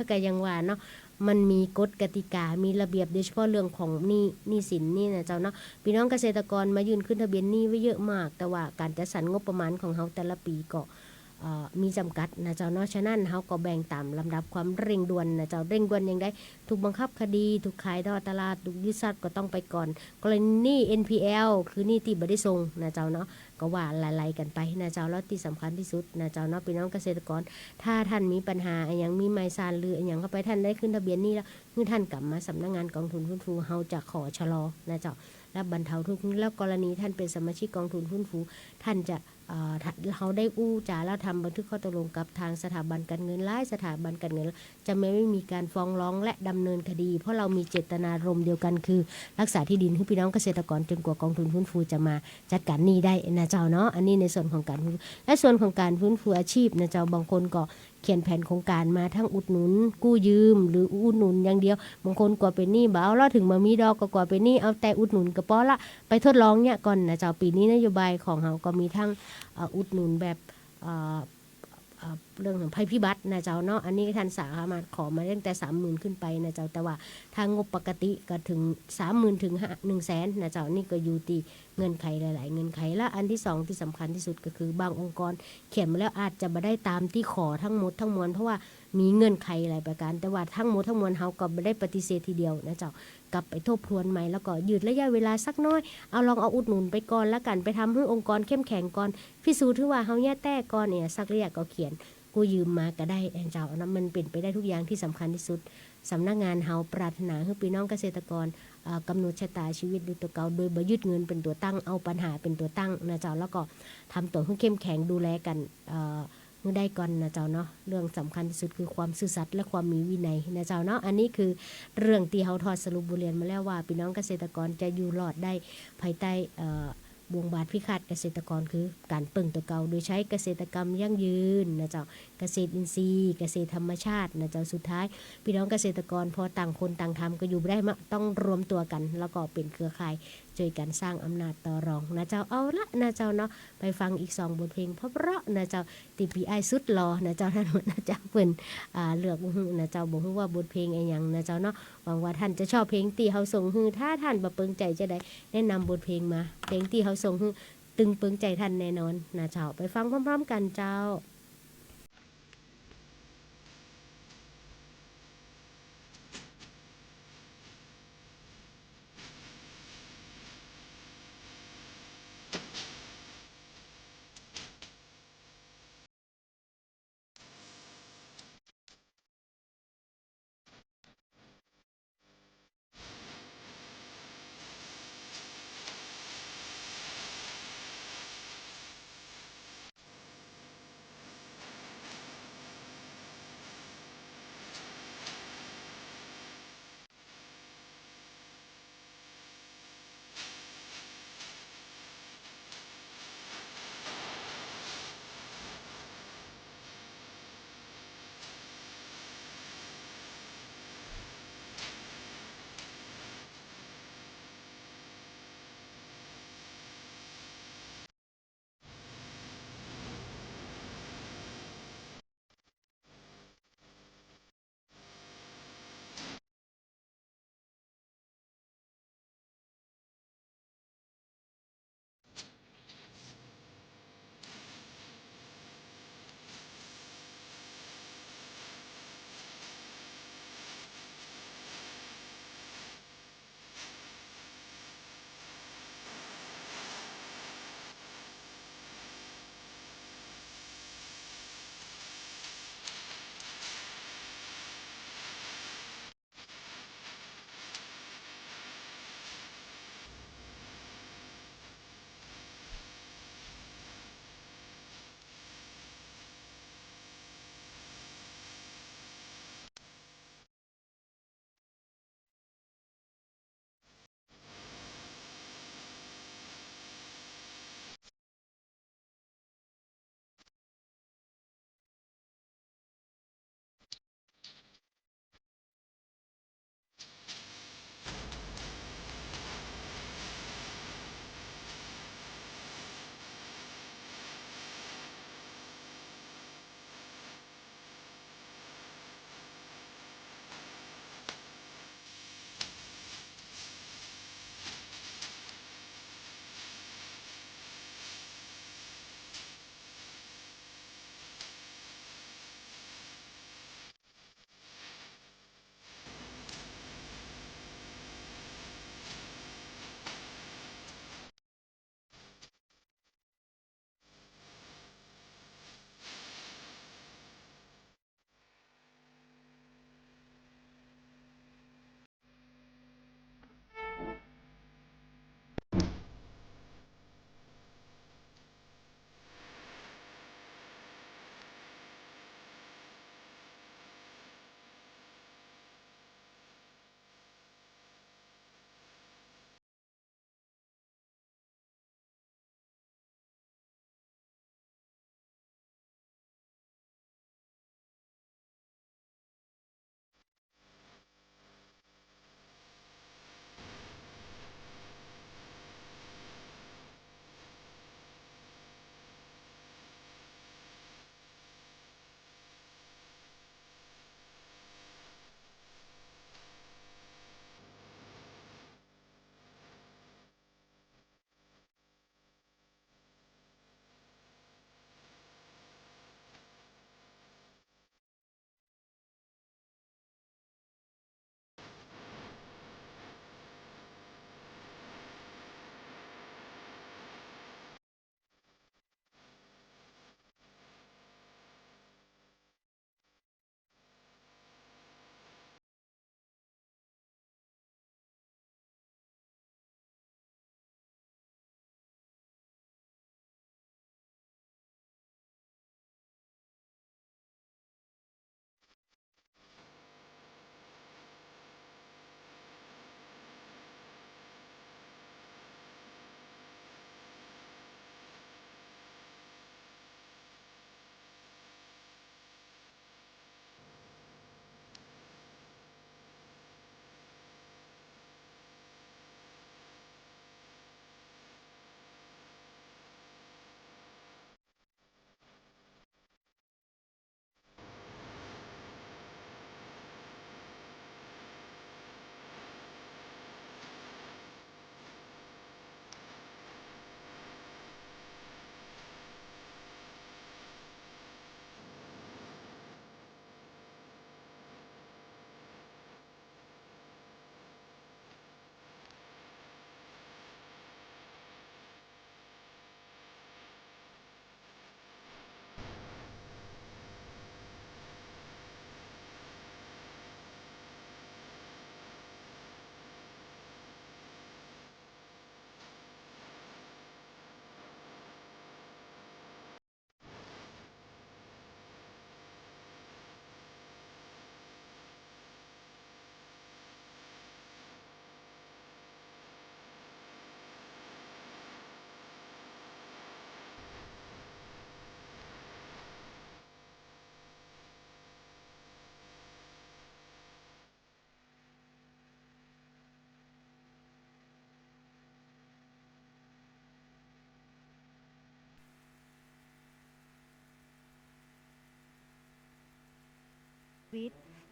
ก็ยังว่าเนาะ มันมีกฎกติกา มีระเบียบ โดยเฉพาะเรื่องของหนี้ หนี้สินนี่นะเจ้าเนาะ ปี้น้องเกษตรกรมายื่นขึ้นทะเบียนหนี้ไว้เยอะมาก แต่ว่าก๋านจัดสรรงบประมาณของเฮาแต่ละปี๋ก็ เอ่อ มีจ๋ำกัดนะเจ้าเนาะ ฉะนั้นเฮาก็แบ่งต๋ามลำดับความเร่งด่วนนะเจ้า เร่งด่วนอย่างใด ถูกบังคับคดี ถูกขายท่อตลาด ถูกยึดทรัพย์ก็ต้องไปก่อน กรณีหนี้ เอ็นพีแอล คือหนี้ตี้บ่ได้ส่งนะเจ้าเนาะ ก็ว่าไล่ๆ กั๋นไปนะเจ้า แล้วตี้สำคัญตี้สุดนะเจ้าเนาะ ปี้น้องเกษตรกร ถ้าท่านมีปัญหาอะหยัง มีหมายสารหรืออะหยังเข้าไป ท่านได้ขึ้นทะเบียนหนี้แล้ว หื้อท่านกลับมาสำนักงานกองทุนฟื้นฟู เฮาจะขอชะลอนะเจ้า และบรรเทาทุกข์ แล้วกรณีท่านเป๋นสมาชิกกองทุนฟื้นฟู ท่านจะ เอ่อ ถ้าเฮาได้อู้จ๋าแล้วทำบันทึกข้อตกลงกับตางสถาบันก๋านเงิน หลายสถาบันก๋านเงิน จะไม่ ไม่มีก๋านฟ้องร้องและดำเนินคดี เพราะเฮามีเจตนารมณ์เดียวกั๋น คือรักษาตี้ดินหื้อปี้น้องเกษตรกร จ๋นกว่ากองทุนฟื้นฟูจะมาจัดก๋านหนี้ได้นะเจ้าเนาะ อันนี้ในส่วนของก๋านฟื้น และส่วนของก๋านฟื้นฟูอาชีพนะเจ้า บางคนก็เขียนแผนโครงก๋านมา ทั้งอุดหนุนกู้ยืม หรืออุดหนุนอย่างเดียว บางคนกั๋วเป๋นหนี้บ่เอาละ เถิงบ่มีดอกก็กั๋วเป๋นหนี้ เอาแต่อุดหนุนก็ปอละ ไปทดลองเนี่ยก่อนนะเจ้า ปี๋นี้นโยบายของเฮาก็มีทั้ง เอ่อ อุดหนุนแบบ เอ่อ เอ่อ เรื่องของภัยพิบัตินะเจ้าเนาะ อันนี้ท่านสามารถขอมาตั้งแต่สามหมื่นขึ้นไปนะเจ้า แต่ว่าถ้างบปกติก็เถิงสามหมื่นเถิงห้า หนึ่งแสนนะเจ้า นี่ก็อยู่ตี้เงื่อนไขหลายๆ เงื่อนไข และอันตี้สองตี้สำคัญตี้สุดก็คือบางองค์กรเขียนมาแล้วอาจจะบ่ได้ต๋ามตี้ขอทั้งหมดทั้งมวล เพราะว่ามีเงื่อนไขหลายประก๋าน แต่ว่าทั้งหมดทั้งมวลเฮาก็บ่ได้ปฏิเสธทีเดียวนะเจ้า กลับไปทบทวนใหม่ แล้วก็ยืดระยะเวลาสักน้อย เอาลองเอาอุดหนุนไปก่อนละกั๋น ไปทำหื้อองค์กรเข้มแข็งก่อน พิสูจน์หื้อว่าเฮาเยียะแต๊ก่อนเนี่ย สักระยะก็เขียนกู้ยืมมาก็ได้นะเจ้าเนาะ มันเป๋นไปได้ทุกอย่าง ตี้สำคัญตี้สุด สำนักงานเฮาปรารถนาหื้อปี้น้องเกษตรกร เอ่อ ก๋ำหนดชะตาชีวิตด้วยตั๋วเก่า โดยบ่ยึดเงินเป๋นตั๋วตั้ง เอาปัญหาเป๋นตั๋วตั้งนะเจ้า แล้วก็ทำตั๋วหื้อเข้มแข็ง ดูแลกั๋น เอ่อ ได้ก่อนนะเจ้าเนาะ เรื่องสำคัญตี้สุดคือความซื่อสัตย์และความมีวินัยนะเจ้าเนาะ อันนี้คือเรื่องตี้เฮาถอดสรุปบทเรียนมาแล้วว่า ปี้น้องเกษตรกรจะอยู่รอดได้ภายใต้ เอ่อ บ่วงบาดพิฆาตเกษตรกร คือก๋านเปิ้งตั๋วเก่า โดยใช้เกษตรกรรมยั่งยืนนะเจ้า เกษตรอินทรีย์ เกษตรธรรมชาตินะเจ้า สุดท้าย ปี้น้องเกษตรกรพอต่างคนต่างทำก็อยู่บ่ได้มะ ต้องรวมตั๋วกั๋น แล้วก็เป๋นเครือข่าย จ้วยกั๋นสร้างอำนาจต่อรองนะเจ้า เอาละนะเจ้าเนาะ ไปฟังอีกสองบทเพลงเพราะๆ นะเจ้า ตี้ปี้อ้ายสุดหล่อนะเจ้า ต้านหัวหน้าจ๊าเปิ้น อ่า เลือกบ่ฮู้นะเจ้า บ่ฮู้ว่าบทเพลงอะหยังนะเจ้าเนาะ หวังว่าต้านจะชอบเพลงตี้เฮาส่งหื้อ ถ้าต้านบ่เปิงใจ๋จะใด แนะนำบทเพลงมา เพลงตี้เฮาส่งหื้อ ตึงเปิงใจ๋ต้านแน่นอนนะเจ้า ไปฟังพร้อมๆ กั๋นเจ้า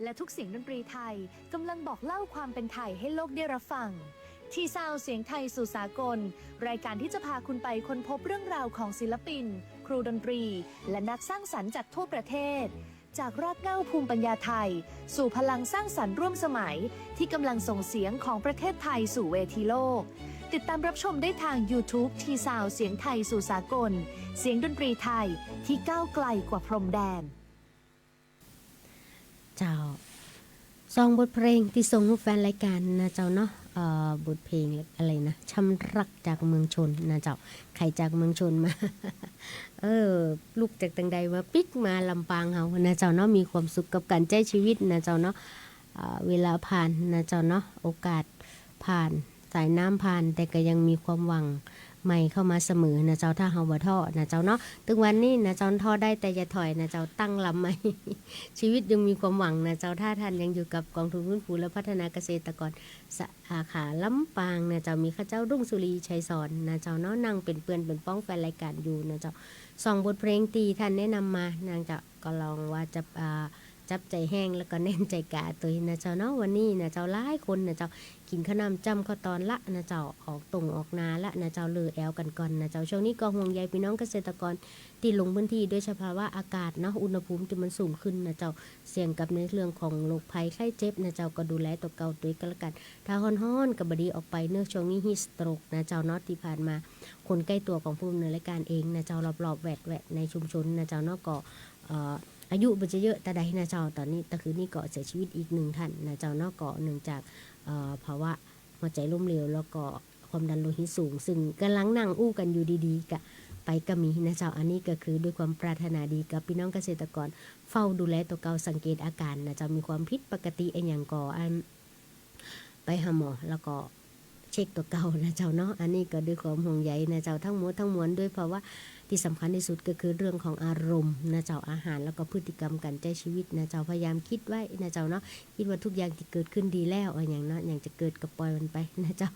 และทุกเสียงดนตรีไทยกำลังบอกเล่าความเป็นไทยให้โลกได้รับฟัง T-Sound เสียงไทยสู่สากล รายการที่จะพาคุณไปค้นพบเรื่องราวของศิลปิน ครูดนตรี และนักสร้างสรรค์จากทั่วประเทศ จากรากเหง้าภูมิปัญญาไทย สู่พลังสร้างสรรค์ร่วมสมัย ที่กำลังส่งเสียงของประเทศไทยสู่เวทีโลก ติดตามรับชมได้ทาง YouTube T-Sound เสียงไทยสู่สากล เสียงดนตรีไทยที่ก้าวไกลกว่าพรมแดน เจ้า สองบทเพลงตี้ส่งหื้อแฟนรายก๋านนะเจ้าเนาะ เอ่อ บทเพลงอะไรนะ ช้ำรักจากเมืองชนนะเจ้า ใผจากเมืองชนมา เออ ลุกจากตังใดมาปิ๊กมาลำปางเฮานะเจ้าเนาะ มีความสุขกับก๋านใจ๊ชีวิตนะเจ้าเนาะ เอ่อ เวลาผ่านนะเจ้าเนาะ โอกาสผ่าน สายน้ำผ่าน แต่ก็ยังมีความหวังใหม่เข้ามาเสมอนะเจ้า ถ้าเฮาบ่ท้อนะเจ้าเนาะ ตึงวันนี้นะเจ้า ท้อได้แต่อย่าถอยนะเจ้า ตั้งลำใหม่ ชีวิตยังมีความหวังนะเจ้า ถ้าท่านยังอยู่กับกองทุนฟื้นฟูและพัฒนาเกษตรกรสาขาลำปางนะเจ้า มีข้าเจ้ารุ่งสุรี ชัยสอนนะเจ้าเนาะ นั่งเป๋นเปื้อนเป๋นป้องแฟนรายก๋านอยู่นะเจ้า สองบทเพลงตี้ท่านแนะนำมานะเจ้า ก็ลองว่าจะ อ่า จับใจ๋แฮ้งแล้วก็แน่นใจ๋กาตวยนะเจ้าเนาะ วันนี้นะเจ้า หลายคนนะเจ้า กิ๋นข้าวหนำจ้ำข้าวตอนละนะเจ้า ออกต้งออกนาละนะเจ้า เล่อแอวกั๋นก่อนนะเจ้า ช่วงนี้ก็ห่วงใยปี้น้องเกษตรกรตี้ลงพื้นที่ด้วยสภาวะอากาศเนาะ อุณหภูมิตี้มันสูงขึ้นนะเจ้า เสี่ยงกับในเรื่องของโรคภัยไข้เจ็บนะเจ้า ก็ดูแลตั๋วเก่าตวยก็แล้วกั๋น ถ้าฮ้อนๆ ก็บ่ดีออกไปเนาะ ช่วงนี้ heat stroke นะเจ้าเนาะ ตี้ผ่านมาคนใก้ตั๋วของผู้ดำเนินรายก๋านเองนะเจ้า รอบๆ แวดๆ ในชุมชนนะเจ้าเนาะ ก็ เอ่อ อายุบ่จะเยอะตาใดนะเจ้า ต๋อนนี้ ตะคืนนี้ก็เสียชีวิตอีกหนึ่งท่านนะเจ้าเนาะ ก็เนื่องจาก เอ่อ ภาวะหัวใจ๋ล้มเหลว แล้วก็ความดันโลหิตสูง ซึ่งก่ำลังนั่งอู้กั๋นอยู่ดีๆ ก็ไปก็มีนะเจ้า อันนี้ก็คือด้วยความปรารถนาดีกับปี้น้องเกษตรกร เฝ้าดูแลตั๋วเก่าสังเกตอาก๋านนะเจ้า มีความผิดปกติอะหยังก็ อัน ไปหาหมอ แล้วก็เช็คตั๋วเก่านะเจ้าเนาะ อันนี้ก็ด้วยความห่วงใยนะเจ้า ทั้งหมดทั้งมวลด้วยภาวะตี้สำคัญตี้สุดก็คือเรื่องของอารมณ์นะเจ้า อาหาร แล้วก็พฤติกรรมก๋านใจ๊ชีวิตนะเจ้า พยายามกึ๊ดไว้นะเจ้าเนาะ กึ๊ดว่าทุกอย่างตี้เกิดขึ้นดีแล้วอะหยังเนาะ หยังจะเกิดก็ปล่อยมันไปนะเจ้า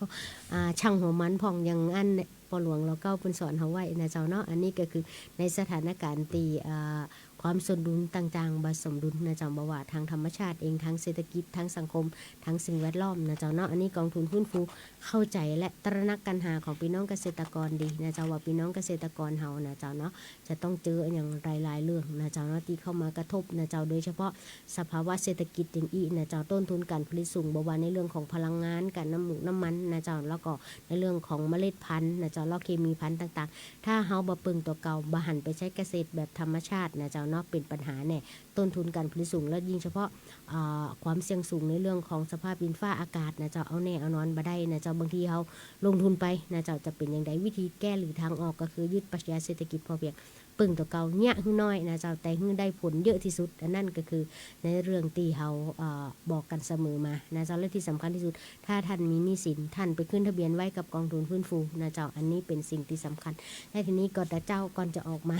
อ่า ช่างหัวมันพ่องอย่างอั้นเนี่ย ป้อหลวงลอเก้าเปิ้นสอนเฮาไว้นะเจ้าเนาะ อันนี้ก็คือในสถานก๋ารณ์ตี้ อ่า ความสมดุลต่างๆ บ่สมดุลนะเจ้า บ่ว่าตางธรรมชาติเอง ตางเศรษฐกิจ ตางสังคม ตางสิ่งแวดล้อมนะเจ้าเนาะ อันนี้กองทุนฟื้นฟูเข้าใจ๋และตระหนักกัณหาของปี้น้องเกษตรกรดีนะเจ้า ว่าปี้น้องเกษตรกรเฮานะเจ้าเนาะ จะต้องเจออะหยังหลายๆ เรื่องนะเจ้าเนาะ ตี้เข้ามากระทบนะเจ้า โดยเฉพาะสภาวะเศรษฐกิจอย่างอี้นะเจ้า ต้นทุนก๋านผลิตสูง บ่ว่าในเรื่องของพลังงาน ก๋านน้ำหมูกน้ำมันนะเจ้า แล้วก็ในเรื่องของเมล็ดพันธุ์นะเจ้า แล้วเคมีภัณฑ์ต่างๆ ถ้าเฮาบ่เปิ่งตั๋วเก่า บ่หันไปใจ๊เกษตรแบบธรรมชาตินะเจ้าเนาะ เป๋นปัญหาแน่ ต้นทุนก๋านผลิตสูง และยิ่งเฉพาะ อ่า ความเสี่ยงสูงในเรื่องของสภาพดินฟ้าอากาศนะเจ้า เอาแน่เอานอนบ่ได้นะเจ้า บางทีเฮาลงทุนไปนะเจ้า จะเป๋นอย่างใด วิธีแก้หรือตางออกก็คือยึดปรัชญาเศรษฐกิจพอเพียง เปิ่งตั๋วเก่าเยียะหื้อน้อยนะเจ้า แต่หื้อได้ผลเยอะตี้สุด อันนั้นก็คือในเรื่องตี้เฮา อ่า บอกกั๋นเสมอมานะเจ้า และตี้สำคัญตี้สุด ถ้าท่านมีหนี้สิน ท่านไปขึ้นทะเบียนไว้กับกองทุนฟื้นฟูนะเจ้า อันนี้เป๋นสิ่งตี้สำคัญ และทีนี้ก็ตะเจ๊าก่อนจะออกมา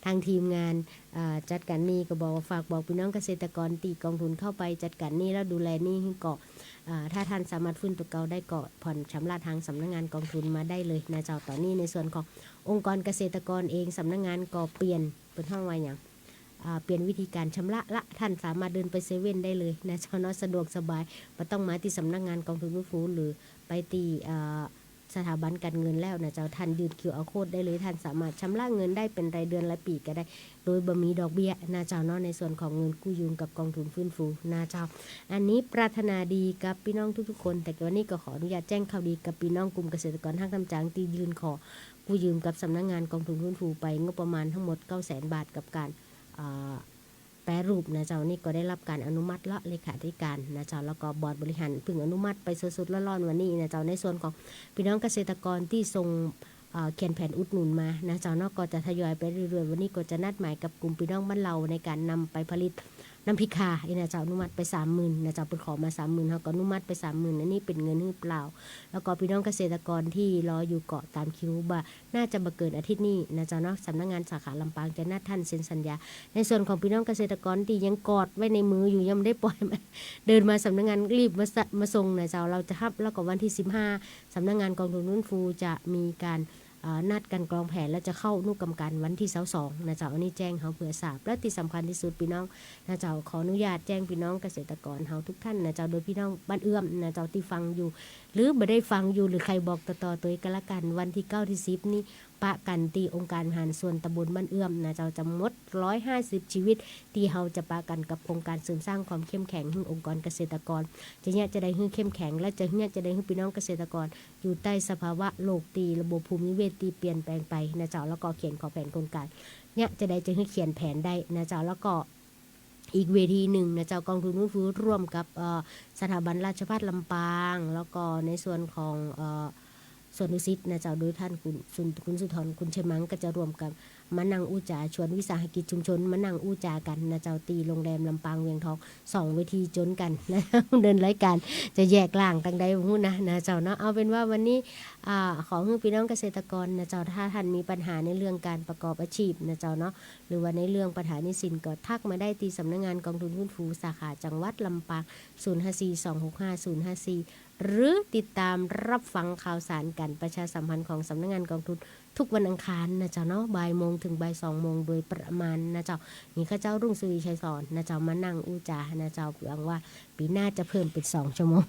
ตางทีมงาน เอ่อ จัดก๋านหนี้ก็บอกว่าฝากบอกปี้น้องเกษตรกรตี้กองทุนเข้าไปจัดก๋านหนี้แล้วดูแลหนี้หื้อก็ เอ่อ ถ้าท่านสามารถฟื้นตั๋วเก่าได้ก็ผ่อนชำระตางสำนักงานกองทุนมาได้เลยนะเจ้า ต๋อนนี้ในส่วนขององค์กรเกษตรกรเอง สำนักงานก็เปลี่ยน เปิ้นฮ้องว่าหยัง อ่า เปลี่ยนวิธีก๋านชำระละ ท่านสามารถเดินไปเซเว่นได้เลยนะเจ้าเนาะ สะดวกสบาย บ่ต้องมาตี้สำนักงานกองทุนฟื้นฟู หรือไปตี้ เอ่อ สถาบันก๋านเงินแล้วนะเจ้า ท่านยื่น QR code ได้เลย ท่านสามารถชำระเงินได้เป๋นรายเดือนรายปี๋ก็ได้ โดยบ่มีดอกเบี้ยนะเจ้าเนาะ ในส่วนของเงินกู้ยืมกับกองทุนฟื้นฟูนะเจ้า อันนี้ปรารถนาดีกับปี้น้องทุกๆ คน แต่วันนี้ก็ขออนุญาตแจ้งข่าวดีกับปี้น้องกลุ่มเกษตรกรฮักน้ำจางตี้ยื่นขอกู้ยืมกับสำนักงานกองทุนฟื้นฟูไป งบประมาณตังหมดเก้าแสนบาทกับก๋าน อ่า แปรรูปนะเจ้า นี่ก็ได้รับก๋านอนุมัติละเลขาธิการนะเจ้า แล้วก็บอร์ดบริหารเพิ่งอนุมัติไปสดๆ ร้อนๆ วันนี้นะเจ้า ในส่วนของปี้น้องเกษตรกรตี้ส่ง เอ่อ เขียนแผนอุดหนุนมานะเจ้าเนาะ ก็จะทยอยไปเรื่อยๆ วันนี้ก็จะนัดหมายกับกลุ่มปี้น้องบ้านเราในก๋านนำไปผลิตน้ำพริกข่านี่นะเจ้า อนุมัติไปสามหมื่นนะเจ้า เปิ้นขอมาสามหมื่น เฮาก็อนุมัติไปสามหมื่น อันนี้เป๋นเงินหื้อเปล่า แล้วก็ปี้น้องเกษตรกรตี้รออยู่ก็ต๋ามคิวบ่า น่าจะบ่เกินอาทิตย์นี้นะเจ้าเนาะ สำนักงานสาขาลำปางจะนัดท่านเซ็นสัญญา ในส่วนของปี้น้องเกษตรกรตี้ยังกอดไว้ในมืออยู่ ยังบ่ได้ปล่อยมา เดินมาสำนักงานรีบมาสะ มาส่งนะเจ้า เฮาจะฮับ แล้วก็วันตี้สิบห้า สำนักงานกองทุนฟื้นฟูจะมีก๋าน อ่า นัดกั๋นกลองแผน แล้วจะเข้าอนุกรรมการวันตี้ซาวสองนะเจ้า อันนี้แจ้งเฮาเปื้อทราบ และตี้สำคัญตี้สุดปี้น้องนะเจ้า ขออนุญาตแจ้งปี้น้องเกษตรกรเฮาทุกท่านนะเจ้า โดยปี้น้องบ้านเอื้อมนะเจ้า ตี้ฟังอยู่ หรือบ่ได้ฟังอยู่ หรือใค่บอกต่อๆ ตวยก็แล้วกั๋น วันตี้เก้าตี้สิบนี้ ปะกั๋นตี้องค์การบริหารส่วนตำบลบ้านเอื้อมนะเจ้า จ๋ำหมดร้อยห้าสิบชีวิต ตี้เฮาจะปะกั๋นกับโครงการเสริมสร้างความเข้มแข็งหื้อองค์กรเกษตรกร จะเยียะจาใดหื้อเข้มแข็ง และจะเยียะจาใดหื้อปี้น้องเกษตรกร อยู่ใต้สภาวะโลกตี้ระบบภูมินิเวศตี้เปลี่ยนแปลงไปนะเจ้า แล้วก็เขียนขอแผนโครงการ เยียะจาใดจะหื้อเขียนแผนได้นะเจ้า แล้วก็อีกเวทีนึ่งนะเจ้า กองทุนฟื้นฟูร่วมกับ เอ่อ สถาบันราชภัฏลำปาง แล้วก็ในส่วนของ เอ่อ สวนดุสิตนะเจ้า โดยท่านคุณสุน-, คุณสุนทร คุณชัยมัง ก็จะร่วมกั๋นมานั่งอู้จ๋า ชวนวิสาหกิจชุมชนมานั่งอู้จ๋ากั๋นนะเจ้า ตี้โรงแรมลำปางเวียงทอง สองเวทีจ๋นกั๋นนะ เดินรายก๋านจะแยกล่างตางใดบ่ฮู้นะ นะเจ้าเนาะ เอาเป๋นว่าวันนี้ อ่า ขอหื้อปี้น้องเกษตรกรนะเจ้า ถ้าท่านมีปัญหาในเรื่องก๋านประกอบอาชีพนะเจ้าเนาะ หรือว่าในเรื่องปัญหาหนี้สินก็ทักมาได้ตี้สำนักงานกองทุนฟื้นฟูสาขาจังหวัดลำปาง ศูนย์ห้าสี่ สองหกห้า ศูนย์ห้าสี่ หรือติดตามรับฟังข่าวสารก๋านประชาสัมพันธ์ของสำนักงานกองทุนทุกวันอังคารนะเจ้าเนาะ บ่ายโมงเถิงบ่ายสองโมงโดยประมาณนะเจ้า มีข้าเจ้ารุ่งสุริชัยสอนนะเจ้า มานั่งอู้จ๋านะเจ้า หวังว่าปี๋หน้าจะเพิ่มเป๋นสองชั่วโมง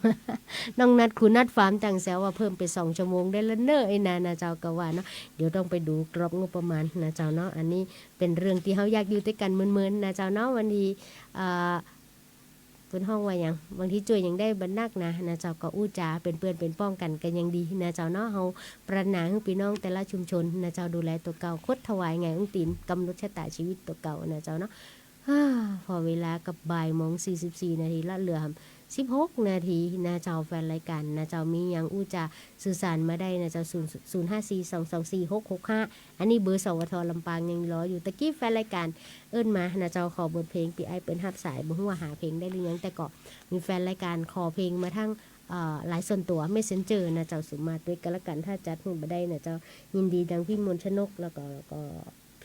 น้องนัด ครูนัด ฟาร์ม จังแซวว่าเพิ่มเป๋นสองชั่วโมงได้ละเน่อไอ้นานะเจ้า ก็ว่าเนาะ เดี๋ยวต้องไปดูกรอบงบประมาณนะเจ้าเนาะ อันนี้เป๋นเรื่องตี้เฮาอยากอยู่ตวยกั๋นเมินๆ นะเจ้าเนาะ วันนี้ เอ่อ เปิ้นฮ้องว่าหยัง บางทีจ้วยหยังได้บ่นักนะ นะเจ้า ก็อู้จ๋าเป๋นเปื้อนเป๋นป้องกั๋นก็ยังดีนะเจ้าเนาะ เฮาปรารถนาหื้อปี้น้องแต่ละชุมชนนะเจ้า ดูแลตั๋วเก่า คดถวายหงายอุ้งตี๋น กำหนดชะตาชีวิตตั๋วเก่านะเจ้าเนาะ ฮ่า พอเวลากับบ่ายโมงสี่สิบสี่นาทีละ เหลือสิบหกนาทีนะเจ้า แฟนรายก๋านนะเจ้า มีหยังอู้จ๋า สื่อสารมาได้นะเจ้า ศูนย์ ศูนย์ห้าสี่ สองสองสี่ หกหกห้า อันนี้เบอร์ สวท ลำปาง ยังรออยู่ ตะกี้แฟนรายก๋านเอิ้นมานะเจ้า ขอบทเพลง ปี้อ้ายเปิ้นฮับสาย บ่ฮู้ว่าหาเพลงได้หรือยัง แต่ก็มีแฟนรายก๋านขอเพลงมาทาง เอ่อ ไลน์ส่วนตั๋ว เมสเซนเจอร์ นะเจ้า สามารถตวยก็แล้วกั๋น ถ้าจัดหื้อบ่ได้นะเจ้า ยินดีดังพี่มนต์ชนก แล้วก็ แล้วก็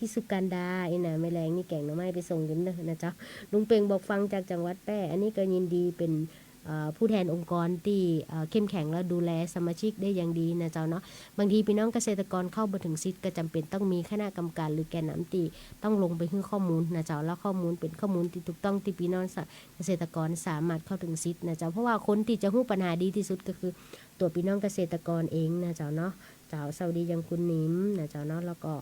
พี่สุกันดา อี้นา แม่แลงนี่แก๋งหน่อไม้ไปส่งเด้อนะเจ้า ลุงเป่งบอกฟังจากจังหวัดแป้ อันนี้ก็ยินดีเป๋น เอ่อ ผู้แทนองค์กรตี้ เอ่อ เข้มแข็งและดูแลสมาชิกได้อย่างดีนะเจ้าเนาะ บางทีปี้น้องเกษตรกรเข้าบ่เถิงสิทธิ์ ก็จ๋ำเป๋นต้องมีคณะกรรมการหรือแกนนำตี้ต้องลงไปหื้อข้อมูลนะเจ้า แล้วข้อมูลเป๋นข้อมูลตี้ถูกต้องตี้ปี้น้องสะ-, เกษตรกรสามารถเข้าเถิงสิทธิ์นะเจ้า เพราะว่าคนตี้จะฮู้ปัญหาดีตี้สุดก็คือตั๋วปี้น้องเกษตรกรเองนะเจ้าเนาะ เจ้า สวัสดียังคุณนิมนะเจ้าเนาะ แล้วก็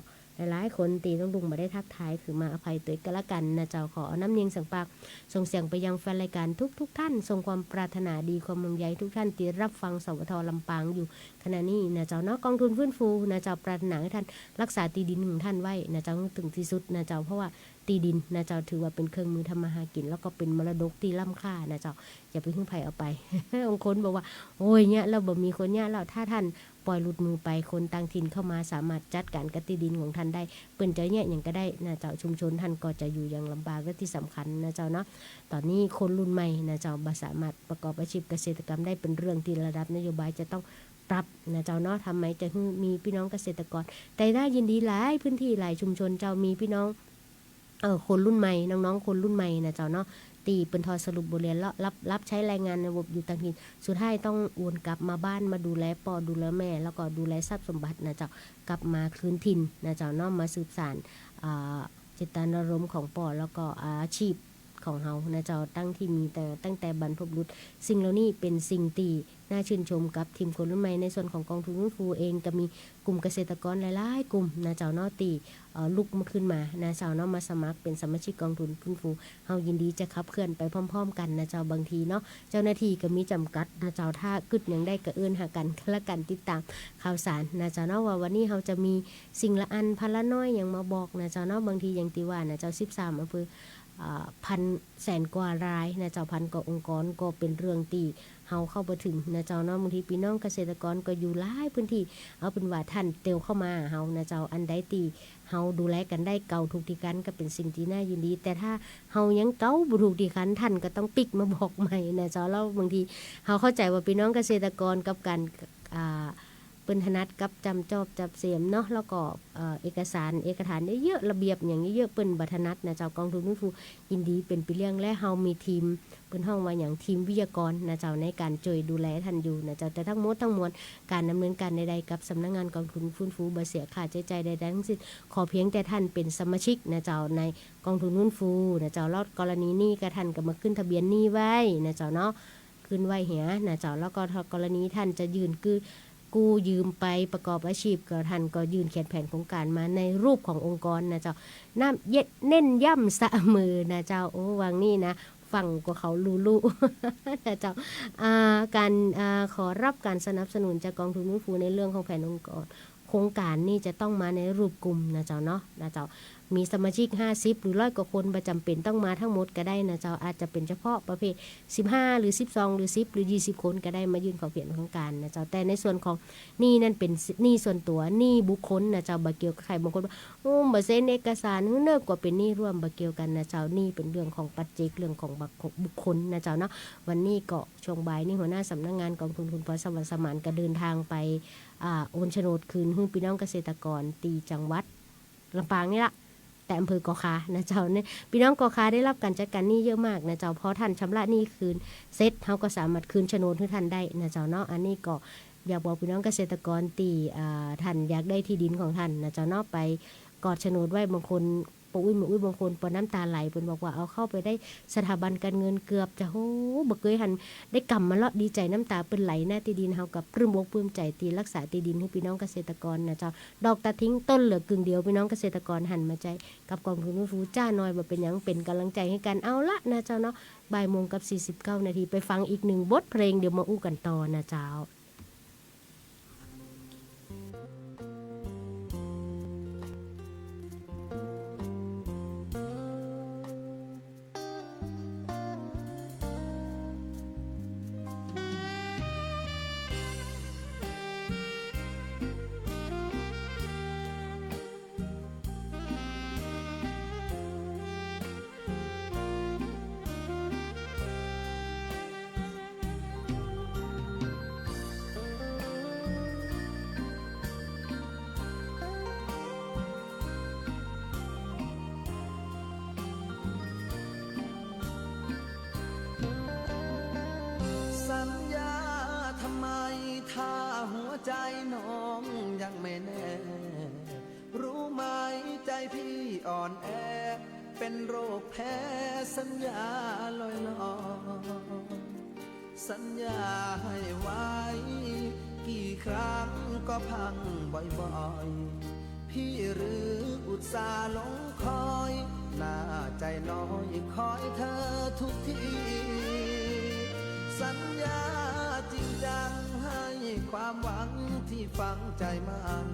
หลายๆ คนตี้น้องลุงบ่ได้ทักทาย ถือมาอภัยตวยก็แล้วกั๋นนะเจ้า ขอเอาน้ำเนียงสังปาก ส่งเสียงไปยังแฟนรายก๋านทุกๆ ท่าน ส่งความปรารถนาดี ความห่วงใยทุกท่านตี้รับฟัง สวท ลำปางอยู่ขณะนี้นะเจ้าเนาะ กองทุนฟื้นฟูนะเจ้า ปรารถนาหื้อท่านรักษาตี้ดินของท่านไว้นะเจ้า หื้อเถิงตี้สุดนะเจ้า เพราะว่าตี้ดินนะเจ้า ถือว่าเป๋นเครื่องมือทำมาหากิ๋น แล้วก็เป๋นมรดกตี้ล้ำค่านะเจ้า อย่าไปหื้อใผเอาไป บางคนบอกว่า โอ้ย เยียะแล้วบ่มีคนเยียะแล้ว ถ้าท่าน ปล่อยหลุดมือไป คนต่างถิ่นเข้ามาสามารถจัดก๋านกับตี้ดินของท่านได้ เปิ้นจะเยียะหยังก็ได้นะเจ้า ชุมชนท่านก็จะอยู่อย่างลำบาก และตี้สำคัญนะเจ้าเนาะ ต๋อนนี้คนรุ่นใหม่นะเจ้า บ่สามารถประกอบอาชีพเกษตรกรรมได้ เป๋นเรื่องตี้ระดับนโยบายจะต้องปรับนะเจ้าเนาะ ทำไมจะหื้อมีปี้น้องเกษตรกร แต่น่ายินดีหลายพื้นที่หลายชุมชนเจ้า มีปี้น้อง เอ่อ คนรุ่นใหม่ น้องๆ คนรุ่นใหม่นะเจ้าเนาะ ตี้เปิ้นถอดสรุปบทเรียนแล้ว รับ รับใจ๊แรงงานในระบบอยู่ต่างถิ่น สุดท้ายต้องวนกลับมาบ้าน มาดูแลป้อ ดูแลแม่ แล้วก็ดูแลทรัพย์สมบัตินะเจ้า กลับมาคืนถิ่นนะเจ้าเนาะ มาสืบสาน อ่า เจตนารมณ์ของป้อ แล้วก็อาชีพของเฮานะเจ้า ตั้งตี้มีแต่ ตั้งแต่บรรพบุรุษ สิ่งเหล่านี้เป๋นสิ่งตี้ น่าชื่นชมกับทีมคนรุ่นใหม่ ในส่วนของกองทุนฟื้นฟูเองก็มีกลุ่มเกษตรกรหลายๆ กลุ่มนะเจ้าเนาะ ตี้ เอ่อ ลุกมาขึ้นมานะเจ้าเนาะ มาสมัครเป๋นสมาชิกกองทุนฟื้นฟู เฮายินดีจะขับเคลื่อนไปพร้อมๆ กั๋นนะเจ้า บางทีเนาะ เจ้าหน้าตี้ก็มีจ๋ำกัดนะเจ้า ถ้ากึ๊ดหยังได้ก็เอิ้นหากั๋น ก็แล้วกั๋น ติดตามข่าวสารนะเจ้าเนาะ ว่าวันนี้เฮาจะมีสิ่งละอันพาละน้อยหยังมาบอกนะเจ้าเนาะ บางทีอย่างตี้ว่านะเจ้า สิบสามอำเภอ อ่า พันแสนกว่ารายนะเจ้า พันกว่าองค์กร ก็เป๋นเรื่องตี้ เฮาเข้าบ่เถิงนะเจ้าเนาะ บางทีปี้น้องเกษตรกรก็อยู่หลายพื้นที่ เอาเป๋นว่าท่านเตียวเข้ามาหาเฮานะเจ้า อันใดตี้เฮาดูแลกั๋นได้ เก่าถูกตี้กั๋น ก็เป๋นสิ่งตี้น่ายินดี แต่ถ้าเฮายังเก่าบ่ถูกตี้กั๋น ท่านก็ต้องปิ๊กมาบอกใหม่นะเจ้า แล้วบางทีเฮาเข้าใจ๋ว่าปี้น้องเกษตรกรกับก๋าน อ่า เปิ้นถนัดกับจำจอบจำเสียมเนาะ แล้วก็ เอ่อ เอกสารเอกสารเยอะๆ ระเบียบหยังเยอะๆ เปิ้นบ่ถนัดนะเจ้า กองทุนฟื้นฟูยินดีเป๋นปี้เลี้ยง และเฮามีทีม เปิ้นฮ้องว่าหยัง ทีมวิทยากรนะเจ้า ในก๋านจ้วยดูแลต้านอยู่นะเจ้า แต่ตึงหมดตึงมวล ก๋านดำเนินก๋านใดๆ กับสำนักงานกองทุนฟื้นฟูบ่เสียค่าใจ๊จ่ายใดๆ ตึงสิ้น ขอเปียงแต่ต้านเป๋นสมาชิกนะเจ้า ในกองทุนฟื้นฟูนะเจ้า แล้วกรณีหนี้ก็ต้านก็มาขึ้นทะเบียนหนี้ไว้นะเจ้าเนาะ ขึ้นไว้เหียนะเจ้า แล้วก็ถ้ากรณีต้านจะยื่นกู้ กู้ยืมไปประกอบอาชีพ ก็ต้านก็ยื่นเขียนแผนโครงก๋านมาในรูปขององค์กรนะเจ้า น้ำ เน้นย้ำเสมอนะเจ้า โอ้ วางนี่นะ ฟังกว่าเขาฮู้ๆ นะเจ้า อ่า ก๋าน อ่า ขอฮับก๋านสนับสนุนจากกองทุนฟื้นฟูในเรื่องของแผนองค์กร โครงก๋านนี่จะต้องมาในรูปกลุ่มนะเจ้าเนาะ นะเจ้า มีสมาชิกห้าสิบหรือร้อยกว่าคน บ่จ๋ำเป๋นต้องมาตึงหมดก็ได้นะเจ้า อาจจะเป๋นเฉพาะประเภทสิบห้าหรือสิบสองหรือสิบหรือยี่สิบคนก็ได้ มายื่นขอเปลี่ยนโครงก๋านนะเจ้า แต่ในส่วนของหนี้นั้นเป๋นหนี้ส่วนตั๋ว หนี้บุคคลนะเจ้า บ่เกี่ยวกับใผ บางคนว่า โอ้ บ่เซ็นเอกสาร เนิกว่าเป๋นหนี้ร่วม บ่เกี่ยวกั๋นนะเจ้า หนี้เป๋นเรื่องของปัจเจก เรื่องของบุคคลนะเจ้าเนาะ วันนี้ก็ช่วงบ่ายนี่หัวหน้าสำนักงานกองทุนคุณพลสวัสดิ์สมานก็เดินทางไป อ่า โอนโฉนดคืนหื้อปี้น้องเกษตรกรตี้จังหวัดลำปางนี่ละ แต่อำเภอก่อข่านะเจ้า เนี่ย ปี้น้องก่อข่าได้ฮับก๋านจัดก๋านหนี้เยอะมากนะเจ้า พอต้านชำระหนี้คืนเสร็จ เฮาก็สามารถคืนโฉนดหื้อต้านได้นะเจ้าเนาะ อันนี้ก็อยากบอกปี้น้องเกษตรกรตี้ อ่า ต้านอยากได้ตี้ดินของต้านนะเจ้าเนาะ ไปกอดโฉนดไว้ บางคน ป้ออุ๊ย แม่อุ๊ย บางคนปอน้ำต๋าไหล เปิ้นบอกว่าเอาเข้าไปได้สถาบันก๋านเงินเกือบจะ โห บ่เกยหันได้กำมาเลาะ ดีใจ๋น้ำต๋าเปิ้นไหลนะ ตี้ดินเฮาก็ปลื้มอกปลื้มใจ๋ตี้ฮักษาตี้ดินหื้อปี้น้องเกษตรกรนะเจ้า ดอกตัดทิ้งต้นเหลือกึ่งเดียว ปี้น้องเกษตรกรหันมาใจ๊กับกองทุนฟื้นฟูจ้าหน่อย บ่เป๋นหยัง เป๋นก๋ำลังใจ๋หื้อกั๋น เอาละนะเจ้าเนาะ บ่ายโมงกับสี่สิบเก้านาที ไปฟังอีกหนึ่งบทเพลง เดี๋ยวมาอู้กั๋นต่อนะเจ้า สัญญาทำไม ถ้าหัวใจน้องยังไม่แน่ รู้ไหม ใจพี่อ่อนแอ เป็นโรคแพ้สัญญาลอยๆ สัญญาให้ไว้ กี่ครั้งก็พังบ่อยๆ พี่หรืออุตส่าห์หลงคอย หน้าใจน้อยคอยเธอทุกที สัญญาจริงจังให้ความหวังที่ฝังใจมั่น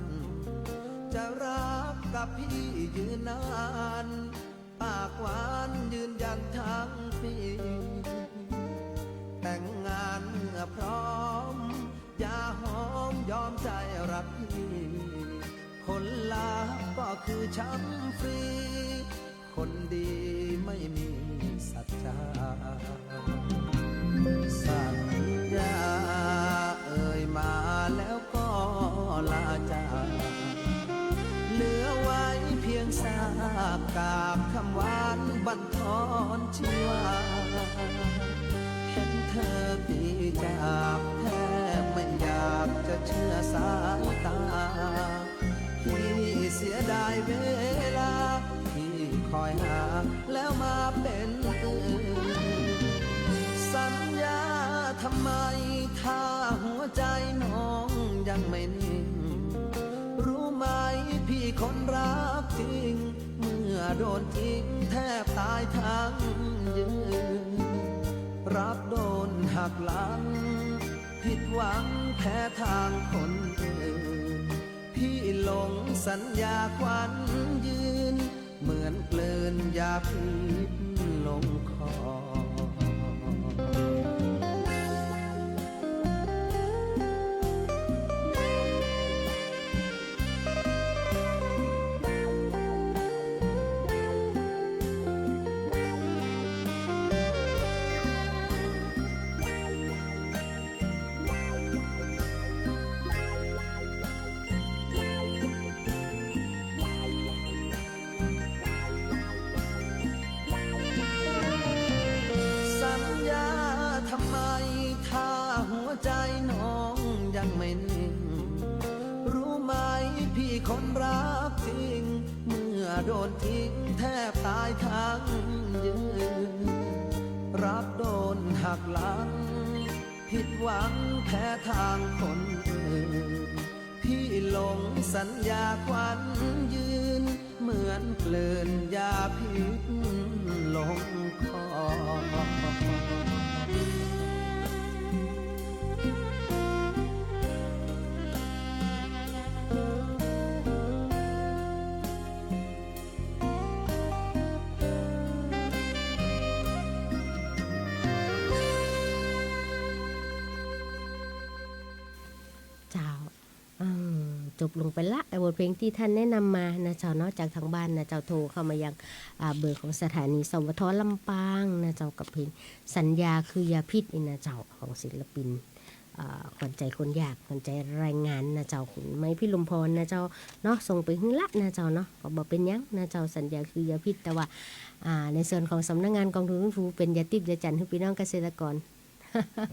จะรักกับพี่ยืนนาน ปากหวานยืนยันทั้งปี แต่งงานเมื่อพร้อม อย่าหอมยอมใจรักพี่ ผลลัพธ์ก็คือช้ำฟรี คนดีไม่มีสัจจะ สัญญาเอ่ยมาแล้วก็ลาจาก เหลือไว้เพียงซากกาบคำหวานบั่นทอนชีวา เห็นเธอตีจากแทบไม่อยากจะเชื่อสายตา พี่เสียดายเวลาที่คอยหาแล้วมาเป็นอื่น สัญญาทำไม ถ้าหัวใจน้องยังไม่นิ่ง รู้ไหมพี่คนรักจริง เมื่อโดนทิ้งแทบตายทั้งยืน รับโดนหักหลัง ผิดหวังแพ้ทางคนอื่น พี่หลงสัญญาขวัญยืน เหมือนกลืนยาพิษลงคอ โดนทิ้งแทบตายทั้งยืน รับโดนหักหลัง ผิดหวังแพ้ทางคนอื่น พี่หลงสัญญาขวัญยืน เหมือนกลืนยาพิษลงคอ เจ้า เอ่อ จบลงไปละ ไอ้บทเพลงตี้ท่านแนะนำมานะเจ้าเนาะ จากตางบ้านนะเจ้า โทรเข้ามายัง อ่า เบอร์ของสถานี สวท ลำปางนะเจ้า กับเพลงสัญญาคือยาพิษนี่นะเจ้า ของศิลปิน อ่า ขวัญใจคนยาก ขวัญใจแรงงานนะเจ้า คุณไม้พิรมพรนะเจ้าเนาะ ส่งไปหื้อละนะเจ้าเนาะ ก็บ่เป๋นหยังนะเจ้า สัญญาคือยาพิษ แต่ว่า อ่า ในส่วนของสำนักงานกองทุนฟื้นฟู เป๋นยาติ๊บยาจั่นหื้อปี้น้องเกษตรกร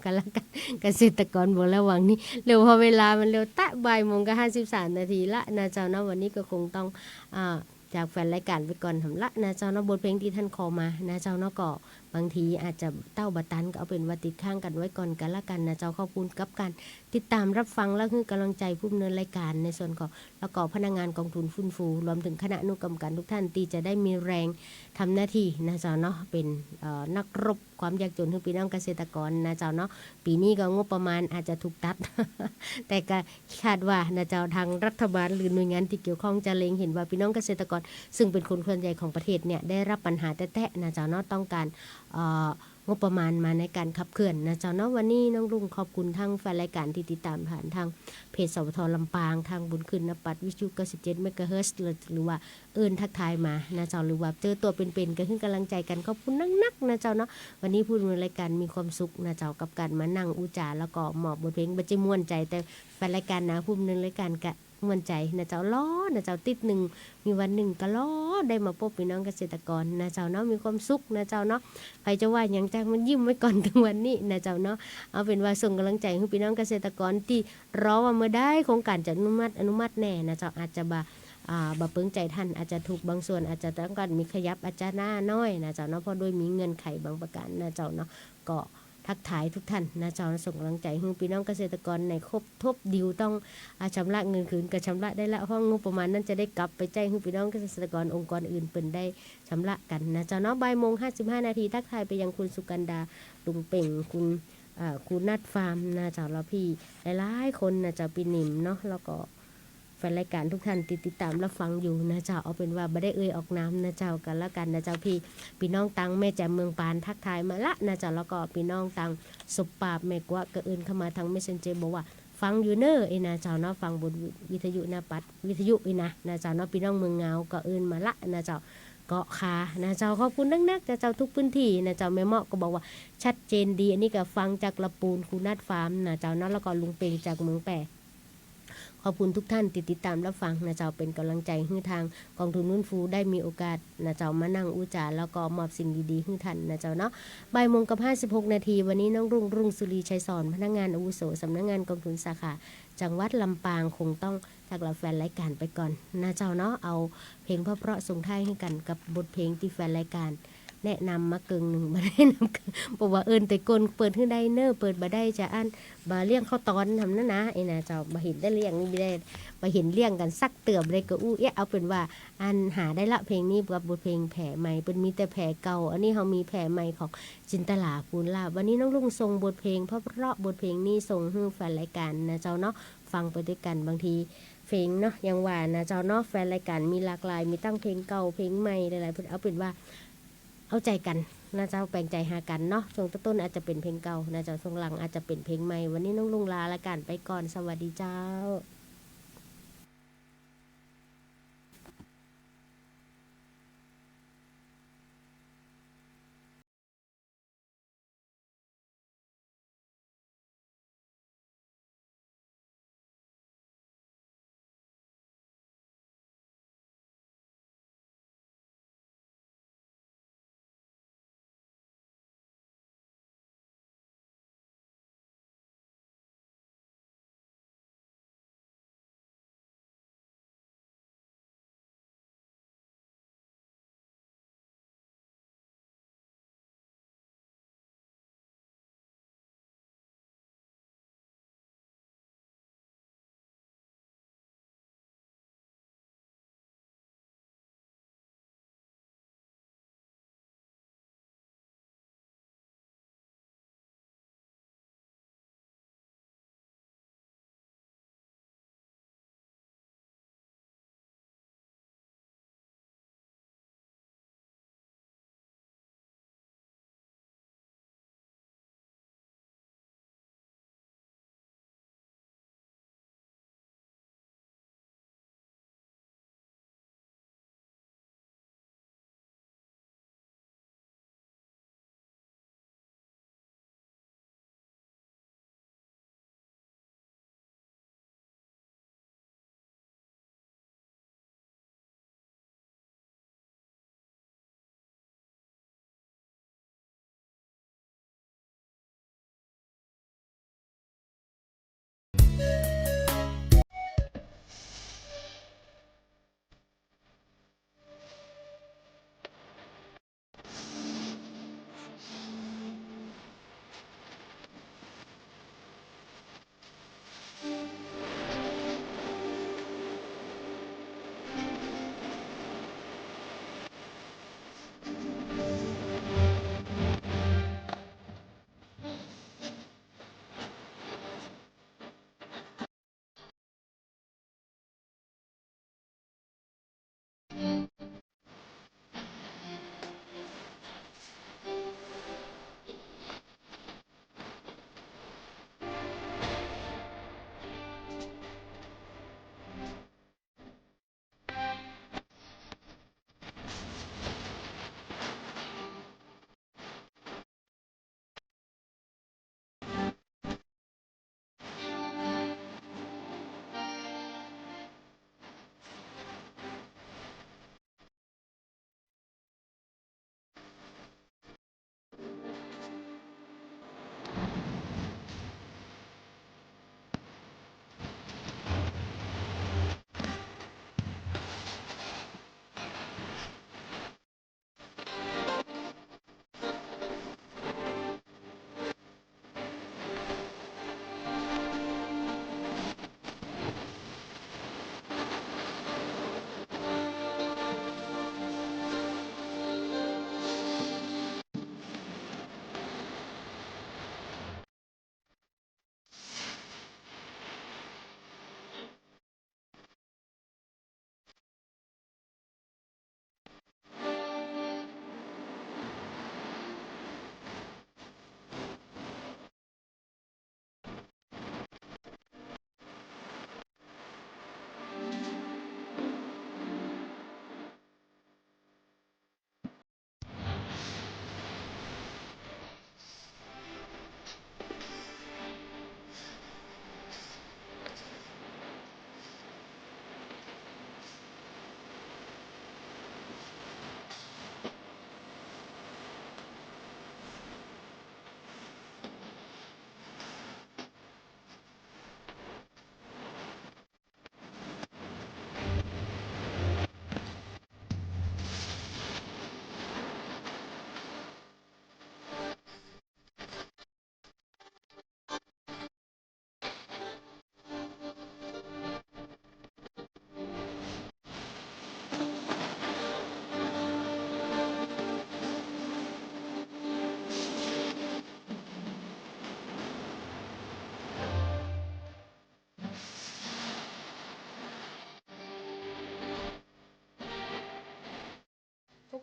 ก็แล้วกั๋น เกษตรกรบ่ระวังนี่ แล้วพอเวลามันเร็วตะ บ่ายโมงกับห้าสิบสามนาทีละนะเจ้าเนาะ วันนี้ก็คงต้อง อ่า จากแฟนรายการไปก่อนหำละนะเจ้าเนาะ บทเพลงตี้ท่านขอมานะเจ้าเนาะ ก็บางทีอาจจะเต้าบ่ตัน ก็เอาเป๋นว่าติดค้างกั๋นไว้ก่อนก็แล้วกั๋นนะเจ้า ขอบคุณกับก๋านติดตามรับฟังและหื้อก๋ำลังใจ๋ผู้ดำเนินรายการในส่วนของ แล้วก็พนักงานกองทุนฟื้นฟู รวมเถิงคณะอนุกรรมการทุกท่านตี้จะได้มีแรงทำหน้าตี้นะเจ้าเนาะ เป๋น เอ่อ นักรบความยากจนหื้อปี้น้องเกษตรกรนะเจ้าเนาะ ปี๋นี้ก็งบประมาณอาจจะถูกตัด แต่ก็คาดว่านะเจ้า ทางรัฐบาลหรือหน่วยงานตี้เกี่ยวข้องจะเล็งเห็นว่าปี้น้องเกษตรกร ซึ่งเป๋นคนส่วนใหญ่ของประเทศเนี่ย ได้รับปัญหาแต๊ๆ นะเจ้าเนาะ ต้องก๋าน เอ่อ งบประมาณมาในก๋านขับเคลื่อนนะเจ้าเนาะ วันนี้น้องรุ่งขอบคุณตังแฟนรายการตี้ติดตามผ่านทางเพจ สวท ลำปาง ทางบุญขึ้นนภัทร วิทยุ เก้าสิบเจ็ด เมกะเฮิรตซ์ หรือ หรือว่า เอิ้นทักทายมานะเจ้า หรือว่าเจอตั๋วเป๋นๆ ก็หื้อก๋ำลังใจ๋กั๋น ขอบคุณนักๆ นะเจ้าเนาะ วันนี้ผู้ดำเนินรายการมีความสุขนะเจ้า กับก๋านมานั่งอู้จ๋า แล้วก็มอบบทเพลง บ่ใจ้ม่วนใจ๋ แต่แฟนรายการนะ ผู้ดำเนินรายการก็ม่วนใจ๋นะเจ้า รอนะเจ้า ติ๊ดนึ่ง มีวันนึ่งก็รอได้มาปบปี้น้องเกษตรกรนะเจ้าเนาะ มีความสุขนะเจ้าเนาะ ใผจะว่าหยังจ้างมันยิ้มไว้ก่อนเถิงวันนี้นะเจ้าเนาะ เอาเป๋นว่าส่งก๋ำลังใจ๋หื้อปี้น้องเกษตรกรตี้รอว่าเมื่อใดโครงก๋านจะอนุมัติ อนุมัติแน่นะเจ้า อาจจะบ่ อ่า บ่เปิงใจ๋ตัน อาจจะถูกบางส่วน อาจจะต้องก๋านมีขยับ อาจจะน้าน้อยนะเจ้าเนาะ เพราะด้วยมีเงื่อนไขบางประก๋านนะเจ้าเนาะ ก็ทักทายทุกท่านนะเจ้า ส่งก๋ำลังใจ๋หื้อปี้น้องเกษตรกรในครบทบดีล ต้อง อ่า ชำระเงินคืนก็ชำระได้ละ เพราะงบประมาณนั้นจะได้กลับไปใจ๊หื้อปี้น้องเกษตรกรองค์กรอื่นเปิ้นได้ชำระกั๋นนะเจ้าเนาะ บ่ายโมงห้าสิบห้านาที ทักทายไปยังคุณสุกันดา ลุงเป่ง คุณ อ่า ครูนัทฟาร์มนะเจ้า แล้วปี้หลายๆ คนนะเจ้า ปี้หนิมเนาะ แล้วก็ แฟนรายการทุกท่านตี้ติดตามรับฟังอยู่นะเจ้า เอาเป๋นว่าบ่ได้เอ่ยออกนามนะเจ้า ก็แล้วกั๋นนะเจ้า ปี้ ปี้น้องตังแม่แจ่มเมืองปานทักทายมาละนะเจ้า แล้วก็ปี้น้องตังสบปราบแม่กั๊วก็เอิ้นเข้ามาทางเมสเซนเจอร์บอกว่าฟังอยู่เน่อ เอ้ยนะเจ้าเนาะ ฟังบนวิทยุนภัทร วิทยุอี้นะ นะเจ้าเนาะ ปี้น้องเมืองงาวก็เอิ้นมาละนะเจ้า เกาะคานะเจ้า ขอบคุณนักๆ นะเจ้า ทุกพื้นที่นะเจ้า แม่เมาะก็บอกว่าชัดเจนดี อันนี้ก็ฟังจากละปูน ครูนัทฟาร์มนะเจ้าเนาะ แล้วก็ลุงเป่งจากเมืองแป้ ขอบคุณทุกท่านตี้ติดตามรับฟังนะเจ้า เป๋นก๋ำลังใจ๋หื้อตางกองทุนฟื้นฟูได้มีโอกาสนะเจ้า มานั่งอู้จ๋า แล้วก็มอบสิ่งดีๆ หื้อท่านนะเจ้าเนาะ บ่ายโมงกับห้าสิบหกนาที วันนี้น้องรุ่ง รุ่งสุรี ชัยสอน พนักงานอาวุโสสำนักงานกองทุนสาขาจังหวัดลำปาง คงต้องจากลาแฟนรายการไปก่อนนะเจ้าเนาะ เอาเพลงเพราะๆ ส่งท้ายหื้อกั๋นกับบทเพลงตี้แฟนรายการ แนะนำมาเกิ่งนึ่ง บ่ได้นำเกิ่ง เพราะว่าเอิ้นแต่ก้น เปิดหื้อได้เน่อ เปิดบ่ได้จะอั้น บ่าเลี้ยงข้าวตอนหำนั้นนะ ไอ้นะเจ้า บ่าเห็นได้เลี้ยง บ่ได้ บ่าเห็นเลี้ยงกั๋นสักเตื้อ บ่ได้ก็อู้เอ๊ะ เอาเป๋นว่า อันหาได้ละเพลงนี้กับบทเพลงแผลใหม่ เปิ้นมีแต่แผลเก่า อันนี้เฮามีแผลใหม่ของจินตลา ภูลลาภ วันนี้น้องรุ่งส่งบทเพลงเพราะๆ บทเพลงนี้ส่งหื้อแฟนรายการนะเจ้าเนาะ ฟังไปด้วยกั๋น บางทีเพลงเนาะ อย่างว่านะเจ้าเนาะ แฟนรายการมีหลากหลาย มีตั้งเพลงเก่า เพลงใหม่ หลายๆ เปิ้น เอาเป๋นว่า เอาใจ๋กั๋นนะเจ้า แป๋งใจ๋หากั๋นเนาะ ช่วงต้นๆ อาจจะเป๋นเพลงเก่านะเจ้า ช่วงหลังอาจจะเป๋นเพลงใหม่ วันนี้น้องรุ่งลารายการไปก่อน สวัสดีเจ้า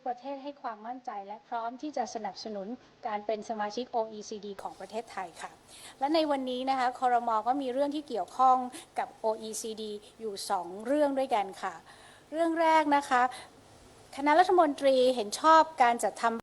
ประเทศให้ความมั่นใจและพร้อมที่จะสนับสนุนการเป็นสมาชิก โอ อี ซี ดี ของประเทศไทยค่ะ และในวันนี้นะคะ ครม.ก็มีเรื่องที่เกี่ยวข้องกับ โอ อี อี ซี ดี อยู่สองเรื่องด้วยกันค่ะ เรื่องแรกนะคะ คณะรัฐมนตรีเห็นชอบการจัดทำ